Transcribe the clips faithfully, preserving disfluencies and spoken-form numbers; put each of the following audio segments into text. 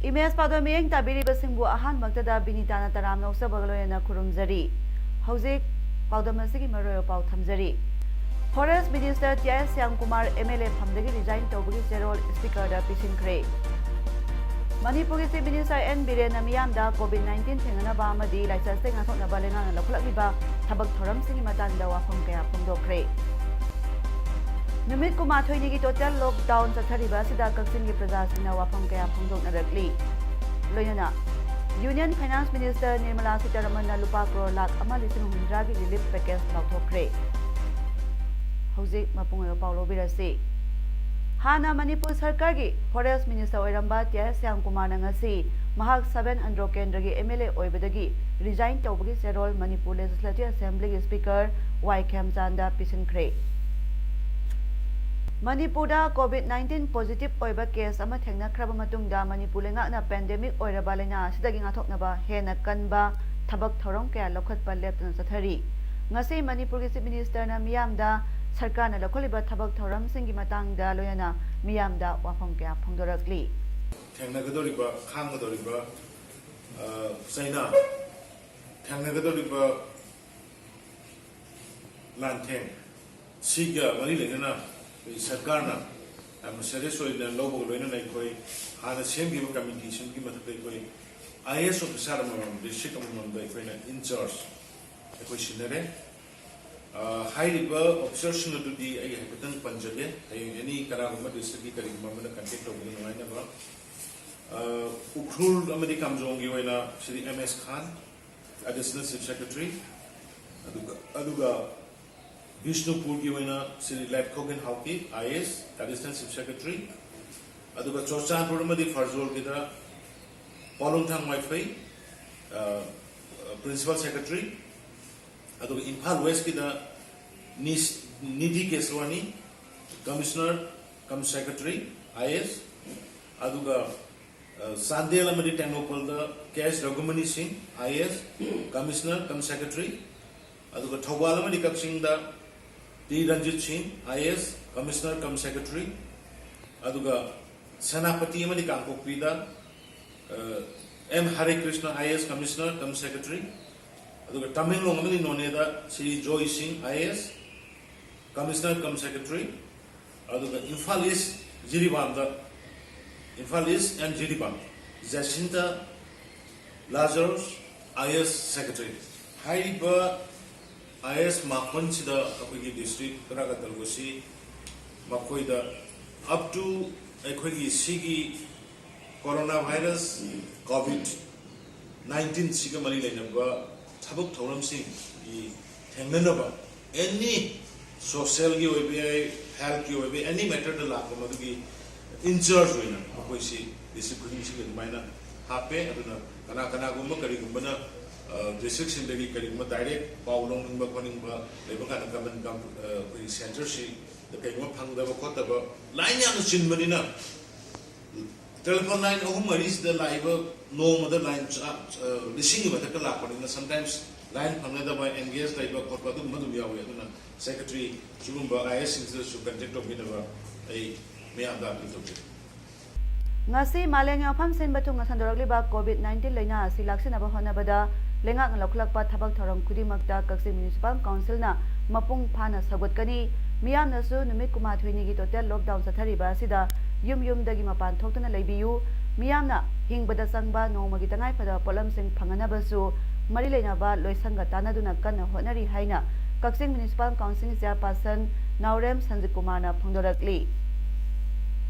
Image ꯄꯥꯎꯗꯝ ꯃꯤꯠꯌꯦꯡ ꯇꯥꯕꯤꯔꯤꯕꯁꯤꯡꯕꯨ ꯑꯍꯥꯟꯕꯃꯛꯇꯗ ꯕꯤꯅꯤꯇꯥꯅ ꯇꯔꯥꯝꯅ ꯑꯣꯛꯆꯕꯒ ꯂꯣꯏꯅꯅ ꯈꯨꯔꯨꯝꯖꯔꯤ꯫ ꯍꯧꯖꯤꯛ ꯄꯥꯎꯗꯝ ꯑꯁꯤꯒꯤ ꯃꯔꯨꯑꯣꯏꯕ ꯄꯥꯎ ꯊꯝꯖꯔꯤ꯫ Forest minister T I Shyamkumar M L A ꯐꯝꯗꯒꯤ ꯔꯤꯖꯥꯏꯟ ꯇꯧꯕꯒꯤ ꯆꯦꯔꯣꯜ ꯁ꯭ꯄꯤꯀꯔꯗ ꯄꯤꯁꯤꯟꯈ꯭ꯔꯦ꯫ ꯃꯅꯤꯄꯨꯔꯒꯤ ꯆꯤꯐ ꯃꯤꯅꯤꯁꯇꯔ ꯑꯦꯟ ꯕꯤꯔꯦꯟꯅ ꯃꯤꯌꯥꯝꯗ ꯀꯣꯚꯤꯗ ꯅꯥꯏꯟꯇꯤꯟ ꯊꯦꯡꯅꯅꯕ ꯑꯃꯗꯤ ꯂꯥꯏꯆꯠꯇꯒꯤ ꯉꯥꯛꯊꯣꯛꯅꯕ ꯂꯩꯉꯥꯛꯅ ꯂꯧꯈꯠꯂꯛꯂꯤꯕ ꯊꯕꯛ ꯊꯧꯔꯝꯁꯤꯡꯒꯤ ꯃꯇꯥꯡꯗ ꯋꯥꯐꯝ ꯀꯌꯥ ꯐꯣꯡꯗꯣꯛꯈ꯭ꯔꯦ꯫ ꯅꯨꯃꯤꯠ ꯀꯨꯟꯃꯥꯊꯣꯏꯅꯤꯒꯤ ꯇꯣꯇꯦꯜ ꯂꯣꯛꯗꯥꯎꯟ ꯆꯠꯊꯔꯤꯕ ꯑꯁꯤꯗ ꯀꯛꯆꯤꯡꯒꯤ ꯄ꯭ꯔꯖꯥꯁꯤꯡꯅ ꯋꯥꯐꯝ ꯀꯌꯥ ꯐꯣꯡꯗꯣꯛꯅꯔꯛꯂꯤ꯫ ꯂꯣꯏꯅꯅ ꯌꯨꯅꯤꯌꯟ ꯐꯥꯏꯅꯥꯟꯁ ꯃꯤꯅꯤꯁꯇꯔ ꯅꯤꯔꯃꯂꯥ ꯁꯤꯇꯥꯔꯥꯃꯟꯅ ꯂꯨꯄꯥ ꯀ꯭ꯔꯣꯔ ꯂꯥꯈ ꯑꯃ ꯂꯤꯁꯤꯡ ꯍꯨꯝꯐꯨꯇꯔꯥꯒꯤ ꯔꯤꯂꯤꯐ ꯄꯦꯀꯦꯖ ꯂꯥꯎꯊꯣꯛꯈ꯭ꯔꯦ꯫ ꯍꯧꯖꯤꯛ ꯃꯄꯨꯡ ꯑꯣꯏꯕ ꯄꯥꯎ ꯂꯧꯕꯤꯔꯁꯤ꯫ ꯍꯥꯟꯅ ꯃꯅꯤꯄꯨꯔ ꯁꯔꯀꯥꯔꯒꯤ ꯐꯣꯔꯦꯁ ꯃꯤꯅꯤꯁꯇꯔ ꯑꯣꯏꯔꯝꯕ ꯇꯤ ꯑꯥꯏ ꯁ꯭ꯌꯥꯝꯀꯨꯃꯥꯔꯅ ꯉꯁꯤ ꯃꯍꯥꯛ ꯁꯕꯦꯟ ꯑꯟꯗ꯭ꯔꯣ ꯀꯦꯟꯗ꯭ꯔꯒꯤ ꯑꯦꯝ ꯑꯦꯜ ꯑꯦ ꯑꯣꯏꯕꯗꯒꯤ ꯔꯤꯖꯥꯏꯟ ꯇꯧꯕꯒꯤ ꯆꯦꯔꯣꯜ ꯃꯅꯤꯄꯨꯔ ꯂꯦꯖꯤꯁꯂꯦꯇꯤꯚ ꯑꯦꯁꯦꯝꯕ꯭ꯂꯤꯒꯤ ꯁ꯭ꯄꯤꯀꯔ ꯋꯥꯏ ꯈꯦꯝꯆꯥꯟꯗ ꯄꯤꯁꯤꯟꯈ꯭ꯔꯦ꯫ ꯃꯅꯤꯄꯨꯔꯗ ꯀꯣꯚꯤꯗ ꯅꯥꯏꯟꯇꯤꯟ ꯄꯣꯖꯤꯇꯤꯚ ꯑꯣꯏꯕ ꯀꯦꯁ ꯑꯃ ꯊꯦꯡꯅꯈ꯭ꯔꯕ ꯃꯇꯨꯡꯗ ꯃꯅꯤꯄꯨꯔ ꯂꯩꯉꯥꯛꯅ ꯄꯦꯟꯗꯦꯃꯤꯛ ꯑꯣꯏꯔꯕ ꯂꯥꯏꯅꯥ ꯑꯁꯤꯗꯒꯤ ꯉꯥꯛꯊꯣꯛꯅꯕ ꯍꯦꯟꯅ ꯀꯟꯕ ꯊꯕꯛ ꯊꯧꯔꯝ ꯀꯌꯥ ꯂꯧꯈꯠꯄ ꯂꯦꯞꯇꯅ ꯆꯠꯊꯔꯤ꯫ ꯉꯁꯤ ꯃꯅꯤꯄꯨꯔꯒꯤ ꯆꯤꯐ ꯃꯤꯅꯤꯁꯇꯔꯅ ꯃꯤꯌꯥꯝꯗ ꯁꯔꯀꯥꯔꯅ ꯂꯧꯈꯠꯂꯤꯕ ꯊꯕꯛ ꯊꯧꯔꯝꯁꯤꯡꯒꯤ ꯃꯇꯥꯡꯗ ꯂꯣꯏꯅꯅ ꯃꯤꯌꯥꯝꯗ ꯋꯥꯐꯝ ꯀꯌꯥ ꯐꯣꯡꯗꯣꯔꯛꯂꯤ꯫ ꯊꯦꯡꯅꯒꯗꯧꯔꯤꯕ, ꯈꯥꯡꯒꯗꯧꯔꯤꯕ, ꯑ, ꯆꯩꯅꯥ, ꯊꯦꯡꯅꯒꯗꯧꯔꯤꯕ ꯂꯥꯟꯊꯦꯡ ꯁꯤꯒ ꯃꯔꯤ ꯂꯩꯅꯅ ꯑꯩꯈꯣꯏ ꯁꯔꯀꯥꯔꯅ ꯌꯥꯝꯅ ꯁꯦꯔꯤꯌꯁ ꯑꯣꯏꯅ ꯂꯧꯕꯒ ꯂꯣꯏꯅꯅ ꯑꯩꯈꯣꯏ ꯍꯥꯟꯅ ꯁꯦꯝꯈꯤꯕ ꯀꯃꯤꯇꯤꯁꯤꯡꯒꯤ ꯃꯊꯛꯇ ꯑꯩꯈꯣꯏ ꯑꯥꯏ ꯑꯦ ꯑꯦꯁ ꯑꯣꯐꯤꯁꯥꯔ ꯑꯃꯃꯝ, ꯗꯤꯁꯇ꯭ꯔꯤꯛ ꯑꯃꯃꯝꯗ ꯑꯩꯈꯣꯏꯅ ꯏꯟꯆꯥꯔꯖ ꯑꯩꯈꯣꯏ ꯁꯤꯟꯅꯔꯦ꯫ ꯑ, ꯍꯥꯏꯔꯤꯕ ꯑꯣꯐꯤꯁꯥꯔꯁꯤꯡ ꯑꯗꯨꯗꯤ ꯑꯩ ꯍꯥꯏꯐꯦꯠꯇꯪ ꯄꯟꯖꯒꯦ, ꯍꯌꯦꯡ ꯑꯦꯅꯤ ꯀꯅꯥꯒꯨꯝꯕ ꯗꯤꯁꯇ꯭ꯔꯤꯛꯀꯤ ꯀꯔꯤꯒꯨꯝꯕ ꯑꯃꯗ ꯀꯟꯇꯦꯛ ꯇꯧꯕꯗ ꯅꯨꯡꯉꯥꯏꯅꯕ꯫ ꯑ, ꯎꯈ꯭ꯔꯨꯜ ꯑꯃꯗꯤ ꯀꯥꯝꯖꯣꯡꯒꯤ ꯑꯣꯏꯅ Shri M S Khan, additional chief secretary, ꯑꯗꯨꯒ, ꯑꯗꯨꯒ ꯕꯤꯁꯅꯨꯄꯨꯔꯒꯤ ꯑꯣꯏꯅ ꯁ꯭ꯔꯤ ꯂꯦꯠꯈꯣꯒꯤꯟ ꯍꯥꯎꯀꯤ, I A S, additional chief secretary, ꯑꯗꯨꯒ ꯆꯨꯔꯆꯥꯟꯄꯨꯔ ꯑꯃꯗꯤ ꯐꯔꯖꯣꯜꯒꯤꯗ ꯄꯥꯎꯂꯨꯝꯊꯥꯡ ꯋꯥꯏꯐꯩ, ꯄ꯭ꯔꯤꯟꯁꯤꯄꯥꯜ ꯁꯦꯀ꯭ꯔꯦꯇꯔꯤ, ꯑꯗꯨꯒ ꯏꯝꯐꯥꯜ ꯋꯦꯁꯀꯤꯗ ꯅꯤꯁ- Nidhi Kesarwani, commissioner cum secretary, I A S, ꯑꯗꯨꯒ ꯆꯥꯟꯗꯦꯜ ꯑꯃꯗꯤ ꯇꯦꯡꯅꯧꯄꯜꯗ ꯀꯦ ꯑꯦꯁ ꯔꯘꯨꯃꯅꯤ ꯁꯤꯡ, ꯑꯥꯏ A S, commissioner cum secretary, ꯑꯗꯨꯒ ꯊꯧꯕꯥꯜ ꯑꯃꯗꯤ ꯀꯛꯆꯤꯡꯗ ꯇꯤ ꯔꯟꯖꯤꯠ ꯁꯤꯡ, ꯑꯥꯏ A S, commissioner cum secretary, ꯑꯗꯨꯒ ꯁꯦꯅꯥꯄꯇꯤ ꯑꯃꯗꯤ ꯀꯥꯡꯄꯣꯛꯄꯤꯗ M Hare Krishna, I A S, commissioner cum secretary, ꯑꯗꯨꯒ ꯇꯃꯦꯡꯂꯣꯡ ꯑꯃꯗꯤ ꯅꯣꯅꯦꯗ ꯁ꯭ꯔꯤ ꯖꯣꯏ ꯁꯤꯡ, ꯑꯥꯏ A S, commissioner cum secretary, ꯑꯗꯨꯒ ꯏꯝꯐꯥꯜ ꯏꯁ ꯖꯤꯔꯤꯕꯥꯝꯗ, Imphal East and Jiribam, Jacinta Lazarus, I A S secretary. ꯍꯥꯏꯔꯤꯕ ꯑꯥꯏ ꯑꯦ ꯑꯦꯁ ꯃꯥꯄꯟꯁꯤꯗ ꯑꯩꯈꯣꯏꯒꯤ ꯗꯤꯁꯇ꯭ꯔꯤꯛ ꯇꯔꯥꯒ ꯇꯔꯨꯛ ꯑꯁꯤ ꯃꯈꯣꯏꯗ up to ꯑꯩꯈꯣꯏꯒꯤ ꯁꯤꯒꯤ ꯀꯣꯔꯣꯅꯥ ꯚꯥꯏꯔꯁ, ꯀꯣꯚꯤꯗ ꯅꯥꯏꯟꯇꯤꯟꯁꯤꯒ ꯃꯔꯤ ꯂꯩꯅꯕ ꯊꯕꯛ ꯊꯧꯔꯝꯁꯤꯡꯒꯤ ꯊꯦꯡꯅꯅꯕ ꯑꯦꯅꯤ ꯁꯣꯁꯤꯌꯦꯜꯒꯤ ꯑꯣꯏꯕ ꯌꯥꯏ, ꯍꯦꯜꯊꯀꯤ ꯑꯣꯏꯕ ꯌꯥꯏ, ꯑꯦꯅꯤ ꯃꯦꯇꯔꯗ ꯂꯥꯛꯄ ꯃꯗꯨꯒꯤ ꯏꯟꯆꯥꯔꯖ ꯑꯣꯏꯅ ꯑꯩꯈꯣꯏꯁꯤ ꯗꯤꯁꯇ꯭ꯔꯤꯛ ꯈꯨꯗꯤꯡꯁꯤꯒꯤ ꯑꯗꯨꯃꯥꯏꯅ ꯍꯥꯞꯄꯦ꯫ ꯑꯗꯨꯅ ꯀꯅꯥ ꯀꯅꯥꯒꯨꯝꯕ ꯀꯔꯤꯒꯨꯝꯕꯅ ꯗꯤꯁꯇ꯭ꯔꯤꯛꯁꯤꯡꯗꯒꯤ ꯀꯔꯤꯒꯨꯝꯕ ꯗꯥꯏꯔꯦꯛ ꯄꯥꯎ ꯂꯧꯅꯤꯡꯕ ꯈꯣꯠꯅꯤꯡꯕ ꯂꯩꯕ ꯀꯥꯟꯗ ꯀꯃꯟ ꯑꯩꯈꯣꯏꯒꯤ ꯁꯦꯟꯇꯔꯁꯤ ꯀꯩꯒꯨꯝꯕ ꯐꯪꯗꯕ ꯈꯣꯠꯇꯕ ꯂꯥꯏꯟ ꯌꯥꯝꯅ ꯆꯤꯟꯕꯅꯤꯅ ꯇꯦꯂꯤꯐꯣꯟ ꯂꯥꯏꯟ ꯑꯍꯨꯝ ꯃꯔꯤꯁꯤꯗ ꯂꯥꯛꯏꯕ ꯅꯣꯡꯃꯗ ꯂꯥꯏꯟ ꯂꯤꯁꯤꯡꯒꯤ ꯃꯊꯛꯇ ꯂꯥꯛꯄꯅꯤꯅ sometimes ꯂꯥꯏꯟ ꯐꯪꯅꯗꯕ, ꯑꯦꯡꯒꯦꯖ ꯂꯩꯕ ꯈꯣꯠꯄ ꯑꯗꯨꯒꯨꯝꯕ ꯑꯗꯨꯝ ꯌꯥꯎꯏ꯫ ꯑꯗꯨꯅ ꯁꯦꯀ꯭ꯔꯦꯇꯔꯤ ꯁꯤꯒꯨꯝꯕ ꯑꯥꯏ ꯑꯦꯁꯁꯤꯡꯁꯤꯗꯁꯨ ꯀꯟꯇꯦꯛ ꯇꯧꯕꯤꯅꯕ ꯑꯩ ꯃꯌꯥꯝꯗ ꯑꯄꯤꯜ ꯇꯧꯖꯔꯤ꯫ ꯉꯁꯤ ꯃꯥꯂꯦꯝꯒꯤ ꯃꯐꯝ ꯁꯤꯟꯕ ꯊꯨꯡꯅ ꯁꯟꯗꯣꯔꯛꯂꯤꯕ ꯀꯣꯚꯤꯗ ꯅꯥꯏꯟꯇꯤꯟ ꯂꯥꯏꯅꯥ ꯑꯁꯤ ꯂꯥꯛꯁꯤꯟꯅꯕ ꯍꯣꯠꯅꯕꯗ ꯂꯩꯉꯥꯛꯅ ꯂꯧꯈꯠꯂꯛꯄ ꯊꯕꯛ ꯊꯧꯔꯝ ꯈꯨꯗꯤꯡꯃꯛꯇ ꯀꯛꯆꯤꯡ ꯃ꯭ꯌꯨꯅꯤꯁꯤꯄꯥꯜ ꯀꯥꯎꯟꯁꯤꯜꯅ ꯃꯄꯨꯡ ꯐꯥꯅ ꯁꯧꯒꯠꯀꯅꯤ꯫ ꯃꯤꯌꯥꯝꯅꯁꯨ ꯅꯨꯃꯤꯠ ꯀꯨꯟꯃꯥꯊꯣꯏꯅꯤꯒꯤ ꯇꯣꯇꯦꯜ ꯂꯣꯛꯗꯥꯎꯟ ꯆꯠꯊꯔꯤꯕ ꯑꯁꯤꯗ ꯌꯨꯝ ꯌꯨꯝꯗꯒꯤ ꯃꯄꯥꯟ ꯊꯣꯛꯇꯨꯅ ꯂꯩꯕꯤꯌꯨ꯫ ꯃꯤꯌꯥꯝꯅ ꯍꯤꯡꯕꯗ ꯆꯪꯕ ꯅꯣꯡꯃꯒꯤ ꯇꯉꯥꯏꯐꯗꯕ ꯄꯣꯠꯂꯝꯁꯤꯡ ꯐꯪꯍꯟꯅꯕꯁꯨ ꯃꯔꯤ ꯂꯩꯅꯕ ꯂꯣꯏꯁꯪꯒ ꯇꯥꯟꯅꯗꯨꯅ ꯀꯟꯅ ꯍꯣꯠꯅꯔꯤ ꯍꯥꯏꯅ ꯀꯛꯆꯤꯡ ꯃ꯭ꯌꯨꯅꯤꯁꯤꯄꯥꯜ ꯀꯥꯎꯟꯁꯤꯜ ꯆꯤꯌꯥꯔꯄꯥꯔꯁꯟ ꯅꯥꯎꯔꯦꯝ ꯁꯟꯖꯤꯠ ꯀꯨꯃꯥꯔꯅ ꯐꯣꯡꯗꯣꯔꯛꯂꯤ꯫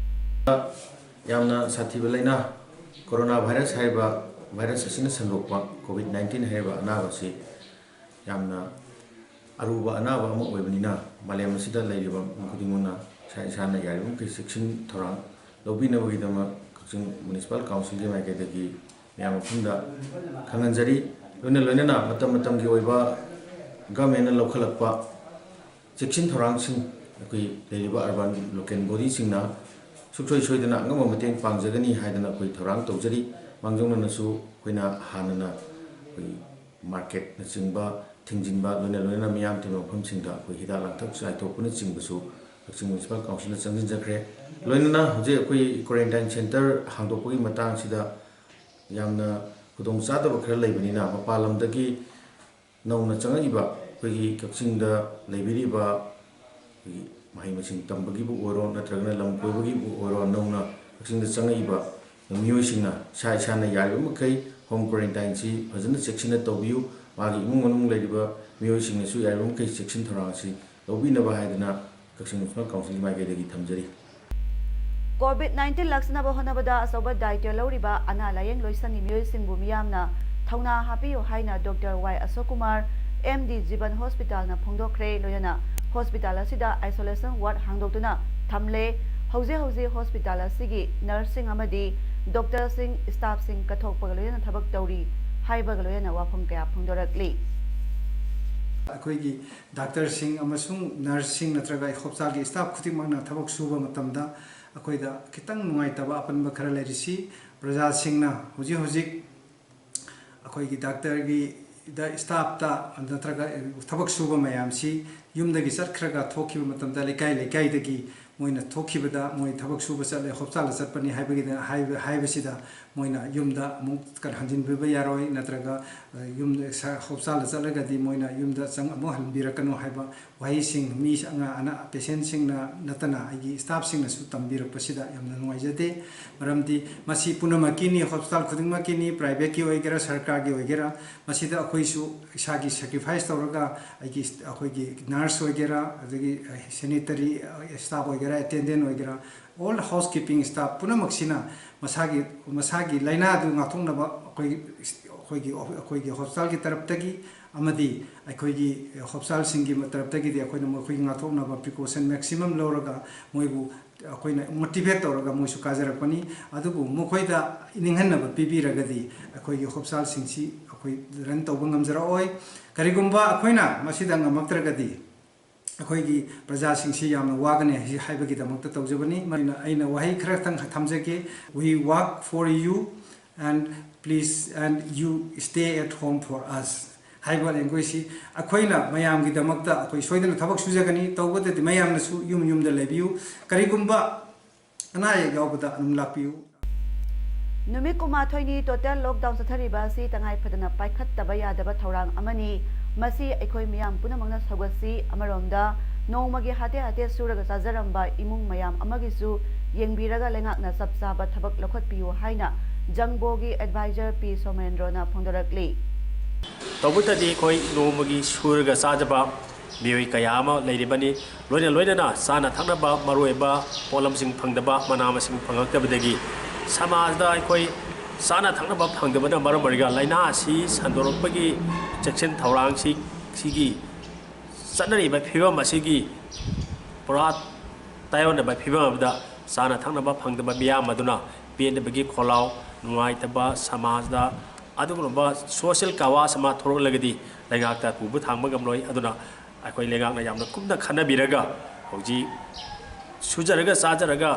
ꯌꯥꯝꯅ ꯁꯥꯊꯤꯕ ꯂꯥꯏꯅꯥ ꯀꯣꯔꯣꯅꯥ ꯚꯥꯏꯔꯁ ꯍꯥꯏꯔꯤꯕ ꯚꯥꯏꯔꯁ ꯑꯁꯤꯅ ꯁꯟꯗꯣꯛꯄ ꯀꯣꯚꯤꯗ ꯅꯥꯏꯟꯇꯤꯟ ꯍꯥꯏꯔꯤꯕ ꯑꯅꯥꯕ ꯑꯁꯤ ꯌꯥꯝꯅ ꯑꯔꯨꯕ ꯑꯅꯥꯕ ꯑꯃ ꯑꯣꯏꯕꯅꯤꯅ ꯃꯥꯂꯦꯝ ꯑꯁꯤꯗ ꯂꯩꯔꯤꯕ ꯃꯤ ꯈꯨꯗꯤꯡꯃꯛꯅ ꯏꯁꯥ ꯏꯁꯥꯅ ꯌꯥꯔꯤꯕꯃꯈꯩ ꯆꯦꯛꯁꯤꯟ ꯊꯧꯔꯥꯡ ꯂꯧꯕꯤꯅꯕꯒꯤꯗꯃꯛ ꯀꯛꯆꯤꯡ ꯃ꯭ꯌꯨꯅꯤꯁꯤꯄꯥꯜ ꯀꯥꯎꯟꯁꯤꯜꯒꯤ ꯃꯥꯏꯀꯩꯗꯒꯤ ꯃꯌꯥꯝ ꯃꯐꯝꯗ ꯈꯪꯍꯟꯖꯔꯤ꯫ ꯂꯣꯏꯅ ꯂꯣꯏꯅꯅ ꯃꯇꯝ ꯃꯇꯝꯒꯤ ꯑꯣꯏꯕ ꯒꯚꯔꯟꯃꯦꯟꯅ ꯂꯧꯈꯠꯂꯛꯄ ꯆꯦꯛꯁꯤꯟ ꯊꯧꯔꯥꯡꯁꯤꯡ ꯑꯩꯈꯣꯏ ꯂꯩꯔꯤꯕ ꯑꯔꯕꯥꯟ ꯂꯣꯀꯦꯜ ꯕꯣꯗꯤꯁꯤꯡꯅ ꯁꯨꯡꯁꯣꯏ ꯁꯣꯏꯗꯅ ꯑꯉꯝꯕ ꯃꯇꯦꯡ ꯄꯥꯡꯖꯒꯅꯤ ꯍꯥꯏꯗꯅ ꯑꯩꯈꯣꯏ ꯊꯧꯔꯥꯡ ꯇꯧꯖꯔꯤ꯫ ꯃꯥꯡꯖꯧꯅꯅꯁꯨ ꯑꯩꯈꯣꯏꯅ ꯍꯥꯟꯅꯅ ꯑꯩꯈꯣꯏ ꯃꯥꯔꯀꯦꯠꯅꯆꯤꯡꯕ ꯊꯤꯡꯖꯤꯟꯕ, ꯂꯣꯏꯅ ꯂꯣꯏꯅꯅ ꯃꯤꯌꯥꯝ ꯇꯤꯟꯕ ꯃꯐꯝꯁꯤꯡꯗ ꯑꯩꯈꯣꯏ ꯍꯤꯗꯥꯛ ꯂꯥꯡꯊꯛ ꯆꯥꯏꯊꯣꯛꯄꯅꯆꯤꯡꯕꯁꯨ ꯀꯛꯆꯤꯡ ꯃ꯭ꯌꯨꯅꯤꯁꯤꯄꯥꯜ ꯀꯥꯎꯟꯁꯤꯜꯅ ꯆꯪꯁꯤꯟꯖꯈ꯭ꯔꯦ꯫ ꯂꯣꯏꯅꯅ ꯍꯧꯖꯤꯛ ꯑꯩꯈꯣꯏ ꯀ꯭ꯋꯥꯔꯦꯟꯇꯥꯏꯟ ꯁꯦꯟꯇꯔ ꯍꯥꯡꯗꯣꯛꯄꯒꯤ ꯃꯇꯥꯡꯁꯤꯗ ꯌꯥꯝꯅ ꯈꯨꯗꯣꯡꯆꯥꯗꯕ ꯈꯔ ꯂꯩꯕꯅꯤꯅ, ꯃꯄꯥꯟ ꯂꯝꯗꯒꯤ ꯅꯧꯅ ꯆꯪꯉꯛꯏꯕ ꯑꯩꯈꯣꯏꯒꯤ ꯀꯛꯆꯤꯡꯗ ꯂꯩꯕꯤꯔꯤꯕ ꯑꯩꯈꯣꯏꯒꯤ ꯃꯍꯩ ꯃꯁꯤꯡ ꯇꯝꯕꯒꯤꯕꯨ ꯑꯣꯏꯔꯣ, ꯅꯠꯇ꯭ꯔꯒꯅ ꯂꯝ ꯀꯣꯏꯕꯒꯤꯕꯨ ꯑꯣꯏꯔꯣ, ꯅꯧꯅ ꯀꯛꯆꯤꯡꯗ ꯆꯪꯉꯛꯏꯕ ꯃꯤꯑꯣꯏꯁꯤꯡꯅ ꯏꯁꯥ ꯏꯁꯥꯅ ꯌꯥꯔꯤꯕ ꯃꯈꯩ ꯍꯣꯝ ꯀ꯭ꯋꯥꯔꯦꯟꯇꯥꯏꯟꯁꯤ ꯐꯖꯅ ꯆꯦꯛꯁꯤꯟꯅ ꯇꯧꯕꯤꯌꯨ꯫ ꯃꯥꯒꯤ ꯏꯃꯨꯡ ꯃꯅꯨꯡ ꯂꯩꯔꯤꯕ ꯃꯤꯑꯣꯏꯁꯤꯡꯅꯁꯨ ꯌꯥꯔꯤꯕ ꯃꯈꯩ ꯆꯦꯛꯁꯤꯟ ꯊꯧꯔꯥꯡ ꯑꯁꯤ ꯂꯧꯕꯤꯅꯕ ꯍꯥꯏꯗꯅ ꯀꯛꯆꯤꯡ ꯃ꯭ꯌꯨꯅꯤꯁꯤꯄꯥꯜ ꯀꯥꯎꯟꯁꯤꯜꯒꯤ ꯃꯥꯏꯀꯩꯗꯒꯤ ꯊꯝꯖꯔꯤ꯫ ꯀꯣꯚꯤꯗ ꯅꯥꯏꯟꯇꯤꯟ ꯂꯥꯛꯁꯤꯟꯅꯕ ꯍꯣꯠꯅꯕꯗ ꯑꯆꯧꯕ ꯗꯥꯏꯇ꯭ꯌ ꯂꯧꯔꯤꯕ ꯑꯅꯥ ꯂꯥꯌꯦꯡ ꯂꯣꯏꯁꯪꯒꯤ ꯃꯤꯑꯣꯏꯁꯤꯡꯕꯨ ꯃꯤꯌꯥꯝꯅ ꯊꯧꯅꯥ ꯍꯥꯞꯄꯤꯌꯨ ꯍꯥꯏꯅ ꯗꯣꯛꯇꯔ ꯋꯥꯏ ꯑꯁꯣꯛ ꯀꯨꯃꯥꯔ, ꯑꯦꯝ ꯗꯤ ꯖꯤꯕꯟ ꯍꯣꯁꯄꯤꯇꯥꯜꯅ ꯐꯣꯡꯗꯣꯛꯈ꯭ꯔꯦ꯫ ꯂꯣꯏꯅꯅ ꯍꯣꯁꯄꯤꯇꯥꯜ ꯑꯁꯤꯗ ꯑꯥꯏꯁꯣꯂꯦꯁꯟ ꯋꯥꯔꯗ ꯍꯥꯡꯗꯣꯛꯇꯨꯅ ꯊꯝꯂꯦ꯫ ꯍꯧꯖꯤꯛ ꯍꯧꯖꯤꯛ ꯍꯣꯁꯄꯤꯇꯥꯜ ꯑꯁꯤꯒꯤ ꯅꯔꯁꯁꯤꯡ ꯑꯃꯗꯤ ꯗꯣꯛꯇꯔꯁꯤꯡ, ꯁ꯭ꯇꯥꯐꯁꯤꯡ ꯀꯠꯊꯣꯛꯄꯒ ꯂꯣꯏꯅꯅ ꯊꯕꯛ ꯇꯧꯔꯤ ꯍꯥꯏꯕꯒ ꯂꯣꯏꯅꯅ ꯋꯥꯐꯝ ꯀꯌꯥ ꯐꯣꯡꯗꯣꯔꯛꯂꯤ꯫ ꯑꯩꯈꯣꯏꯒꯤ ꯗꯥꯛꯇꯔꯁꯤꯡ ꯑꯃꯁꯨꯡ ꯅꯔꯁꯁꯤꯡ ꯅꯠꯇ꯭ꯔꯒ ꯍꯣꯁꯄꯤꯇꯥꯜꯒꯤ ꯁ꯭ꯇꯥꯐ ꯈꯨꯗꯤꯡꯃꯛꯅ ꯊꯕꯛ ꯁꯨꯕ ꯃꯇꯝꯗ ꯑꯩꯈꯣꯏꯗ ꯈꯤꯇꯪ ꯅꯨꯡꯉꯥꯏꯇꯕ ꯑꯄꯟꯕ ꯈꯔ ꯂꯩꯔꯤꯁꯤ, ꯄ꯭ꯔꯖꯥꯁꯤꯡꯅ ꯍꯧꯖꯤꯛ ꯍꯧꯖꯤꯛ ꯑꯩꯈꯣꯏꯒꯤ ꯗꯥꯛꯇꯔꯒꯤ ꯗ ꯁ꯭ꯇꯥꯐꯇ ꯅꯠꯇ꯭ꯔꯒ ꯊꯕꯛ ꯁꯨꯕ ꯃꯌꯥꯝꯁꯤ ꯌꯨꯝꯗꯒꯤ ꯆꯠꯈ꯭ꯔꯒ ꯊꯣꯛꯈꯤꯕ ꯃꯇꯝꯗ ꯂꯩꯀꯥꯏ ꯂꯩꯀꯥꯏꯗꯒꯤ ꯃꯣꯏꯅ ꯊꯣꯛꯈꯤꯕꯗ ꯃꯣꯏ ꯊꯕꯛ ꯁꯨꯕ ꯆꯠꯂꯦ, ꯍꯣꯁꯄꯤꯇꯥꯜꯗ ꯆꯠꯄꯅꯤ ꯍꯥꯏꯕꯒꯤꯗ ꯍꯥꯏꯕ ꯍꯥꯏꯕꯁꯤꯗ ꯃꯣꯏꯅ ꯌꯨꯝꯗ ꯑꯃꯨꯛ ꯀꯟ ꯍꯟꯖꯤꯟꯕꯤꯕ ꯌꯥꯔꯣꯏ, ꯅꯠꯇ꯭ꯔꯒ ꯌꯨꯝ ꯍꯣꯁꯄꯤꯇꯥꯜꯗ ꯆꯠꯂꯒꯗꯤ ꯃꯣꯏꯅ ꯌꯨꯝꯗ ꯆꯪ ꯑꯃꯨꯛ ꯍꯟꯕꯤꯔꯛꯀꯅꯨ ꯍꯥꯏꯕ ꯋꯥꯍꯩꯁꯤꯡ ꯃꯤ ꯑꯉꯥꯡ ꯑꯅꯥ ꯄꯦꯁꯦꯟꯁꯤꯡꯅ ꯅꯠꯇꯅ ꯑꯩꯒꯤ ꯁ꯭ꯇꯥꯐꯁꯤꯡꯅꯁꯨ ꯇꯝꯕꯤꯔꯛꯄꯁꯤꯗ ꯌꯥꯝꯅ ꯅꯨꯡꯉꯥꯏꯖꯗꯦ꯫ ꯃꯔꯝꯗꯤ ꯃꯁꯤ ꯄꯨꯝꯅꯃꯛꯀꯤꯅꯤ, ꯍꯣꯁꯄꯤꯇꯥꯜ ꯈꯨꯗꯤꯡꯃꯛꯀꯤꯅꯤ, ꯄ꯭ꯔꯥꯏꯚꯦꯠꯀꯤ ꯑꯣꯏꯒꯦꯔꯥ ꯁꯔꯀꯥꯔꯒꯤ ꯑꯣꯏꯒꯦꯔꯥ, ꯃꯁꯤꯗ ꯑꯩꯈꯣꯏꯁꯨ ꯏꯁꯥꯒꯤ ꯁꯦꯀ꯭ꯔꯤꯐꯥꯏꯁ ꯇꯧꯔꯒ ꯑꯩꯒꯤ ꯑꯩꯈꯣꯏꯒꯤ ꯅꯔꯁ ꯑꯣꯏꯒꯦꯔꯥ, ꯑꯗꯒꯤ ꯁꯦꯅꯤꯇꯔꯤ ꯁ꯭ꯇꯥꯐ ꯑꯣꯏꯒꯦꯔꯥ, ꯑꯦꯇꯦꯟꯗꯦꯟ ꯑꯣꯏꯒꯦꯔꯥ, ꯑꯣꯜ ꯍꯥꯎꯁ ꯀꯤꯄꯤꯡ ꯁ꯭ꯇꯥꯐ ꯄꯨꯝꯅꯃꯛꯁꯤꯅ ꯃꯁꯥꯒꯤ ꯃꯁꯥꯒꯤ ꯂꯥꯏꯅꯥꯗꯨ ꯉꯥꯛꯊꯣꯛꯅꯕ ꯑꯩꯈꯣꯏ ꯑꯩꯈꯣꯏꯒꯤ ꯑꯩꯈꯣꯏꯒꯤ ꯍꯣꯁꯄꯤꯇꯥꯜꯒꯤ ꯇꯔꯞꯇꯒꯤ ꯑꯃꯗꯤ ꯑꯩꯈꯣꯏꯒꯤ ꯍꯣꯁꯄꯤꯇꯥꯜꯁꯤꯡꯒꯤ ꯇꯔꯞꯇꯒꯤꯗꯤ ꯑꯩꯈꯣꯏꯅ ꯃꯈꯣꯏꯒꯤ ꯉꯥꯛꯊꯣꯛꯅꯕ ꯄ꯭ꯔꯤꯀꯣꯁꯟ ꯃꯦꯛꯁꯤꯃꯝ ꯂꯧꯔꯒ ꯃꯣꯏꯕꯨ ꯑꯩꯈꯣꯏꯅ ꯃꯣꯇꯤꯚꯦꯠ ꯇꯧꯔꯒ ꯃꯣꯏꯁꯨ ꯀꯥꯖꯔꯛꯄꯅꯤ꯫ ꯑꯗꯨꯕꯨ ꯃꯈꯣꯏꯗ ꯅꯤꯡꯍꯟꯅꯕ ꯄꯤꯕꯤꯔꯒꯗꯤ ꯑꯩꯈꯣꯏꯒꯤ ꯍꯣꯁꯄꯤꯇꯥꯜꯁꯤꯡꯁꯤ ꯑꯩꯈꯣꯏ ꯔꯟ ꯇꯧꯕ ꯉꯝꯖꯔꯛꯑꯣꯏ꯫ ꯀꯔꯤꯒꯨꯝꯕ ꯑꯩꯈꯣꯏꯅ ꯃꯁꯤꯗ ꯉꯝꯃꯛꯇ꯭ꯔꯒꯗꯤ ꯑꯩꯈꯣꯏꯒꯤ ꯄ꯭ꯔꯖꯥꯁꯤꯡꯁꯤ ꯌꯥꯝꯅ ꯋꯥꯒꯅꯤ ꯍꯥꯏ-, ꯍꯥꯏꯕꯒꯤꯗꯃꯛꯇ ꯇꯧꯖꯕꯅꯤ꯫ ꯃꯔꯝ ꯑꯩꯅ ꯋꯥꯍꯩ ꯈꯔꯇꯪ ꯊꯝꯖꯒꯦ: "We work for you and please and you stay at home for us" ꯍꯥꯏꯕ ꯂꯦꯡꯒ꯭ꯋꯦꯖꯁꯤ ꯑꯩꯈꯣꯏꯅ ꯃꯌꯥꯝꯒꯤꯗꯃꯛꯇ ꯑꯩꯈꯣꯏ ꯁꯣꯏꯗꯅ ꯊꯕꯛ ꯁꯨꯖꯒꯅꯤ꯫ ꯇꯧꯕꯗꯗꯤ ꯃꯌꯥꯝꯅꯁꯨ ꯌꯨꯝ ꯌꯨꯝꯗ ꯂꯩꯕꯤꯌꯨ꯫ ꯀꯔꯤꯒꯨꯝꯕ ꯑꯅꯥ ꯑꯌꯦꯛ ꯌꯥꯎꯕꯗ ꯑꯗꯨꯝ ꯂꯥꯛꯄꯤꯌꯨ꯫ ꯅꯨꯃꯤꯠ ꯀꯨꯟꯃꯥꯊꯣꯏꯅꯤ ꯇꯣꯇꯦꯜ ꯂꯣꯛꯗꯥꯎꯟ ꯆꯠꯊꯔꯤꯕ ꯑꯁꯤ ꯇꯉꯥꯏ ꯐꯗꯅ ꯄꯥꯏꯈꯠꯇꯕ ꯌꯥꯗꯕ ꯊꯧꯔꯥꯡ ꯑꯃꯅꯤ꯫ ꯃꯁꯤ ꯑꯩꯈꯣꯏ ꯃꯤꯌꯥꯝ ꯄꯨꯝꯅꯃꯛꯅ ꯁꯧꯒꯠꯁꯤ꯫ ꯑꯃꯔꯣꯝꯗ, ꯅꯣꯡꯃꯒꯤ ꯍꯥꯇꯦ ꯍꯥꯇꯦ ꯁꯨꯔꯒ ꯆꯥꯖꯔꯝꯕ ꯏꯃꯨꯡ ꯃꯌꯥꯝ ꯑꯃꯒꯤꯁꯨ ꯌꯦꯡꯕꯤꯔꯒ ꯂꯩꯉꯥꯛꯅ ꯆꯞ ꯆꯥꯕ ꯊꯕꯛ ꯂꯧꯈꯠꯄꯤꯌꯨ ꯍꯥꯏꯅ ꯖꯪꯕꯣꯒꯤ ꯑꯦꯗꯚꯥꯏꯖꯔ ꯄꯤ ꯁꯣꯃꯦꯟꯗ꯭ꯔꯣꯅ ꯐꯣꯡꯗꯣꯔꯛꯂꯤ꯫ ꯇꯧꯕꯇꯗꯤ ꯑꯩꯈꯣꯏ ꯅꯣꯡꯃꯒꯤ ꯁꯨꯔꯒ ꯆꯥꯖꯕ ꯃꯤꯑꯣꯏ ꯀꯌꯥ ꯑꯃ ꯂꯩꯔꯤꯕꯅꯤ꯫ ꯂꯣꯏꯅ ꯂꯣꯏꯅꯅ ꯆꯥꯅ ꯊꯛꯅꯕ ꯃꯔꯨꯑꯣꯏꯕ ꯄꯣꯠꯂꯝꯁꯤꯡ ꯐꯪꯗꯕ, ꯃꯅꯥ ꯃꯁꯤꯡ ꯐꯪꯂꯛꯇꯕꯗꯒꯤ ꯁꯃꯥꯖꯗ ꯑꯩꯈꯣꯏ ꯆꯥꯅ ꯊꯛꯅꯕ ꯐꯪꯗꯕꯅ ꯃꯔꯝ ꯑꯣꯏꯔꯒ ꯂꯥꯏꯅꯥ ꯑꯁꯤ ꯁꯟꯗꯣꯔꯛꯄꯒꯤ ꯆꯦꯛꯁꯤꯟ ꯊꯧꯔꯥꯡꯁꯤ, ꯁꯤꯒꯤ ꯆꯠꯅꯔꯤꯕ ꯐꯤꯕꯝ ꯑꯁꯤꯒꯤ ꯄꯨꯔꯥ ꯇꯥꯏꯑꯣꯟꯅꯕ ꯐꯤꯕꯝ ꯑꯃꯗ ꯆꯥꯅ ꯊꯛꯅꯕ ꯐꯪꯗꯕ ꯃꯤꯌꯥꯝ ꯑꯗꯨꯅ ꯄꯦꯟꯗꯕꯒꯤ ꯈꯣꯜꯂꯥꯎ, ꯅꯨꯡꯉꯥꯏꯇꯕ ꯁꯃꯥꯖꯗ ꯑꯗꯨꯒꯨꯝꯂꯕ ꯁꯣꯁꯤꯌꯦꯜ ꯀꯋꯥꯁ ꯑꯃ ꯊꯣꯛꯂꯛꯂꯒꯗꯤ ꯂꯩꯉꯥꯛꯇ ꯄꯨꯕ ꯊꯥꯡꯕ ꯉꯝꯂꯣꯏ꯫ ꯑꯗꯨꯅ ꯑꯩꯈꯣꯏ ꯂꯩꯉꯥꯛꯅ ꯌꯥꯝꯅ ꯀꯨꯞꯅ ꯈꯟꯅꯕꯤꯔꯒ ꯍꯧꯖꯤꯛ ꯁꯨꯖꯔꯒ ꯆꯥꯖꯔꯒ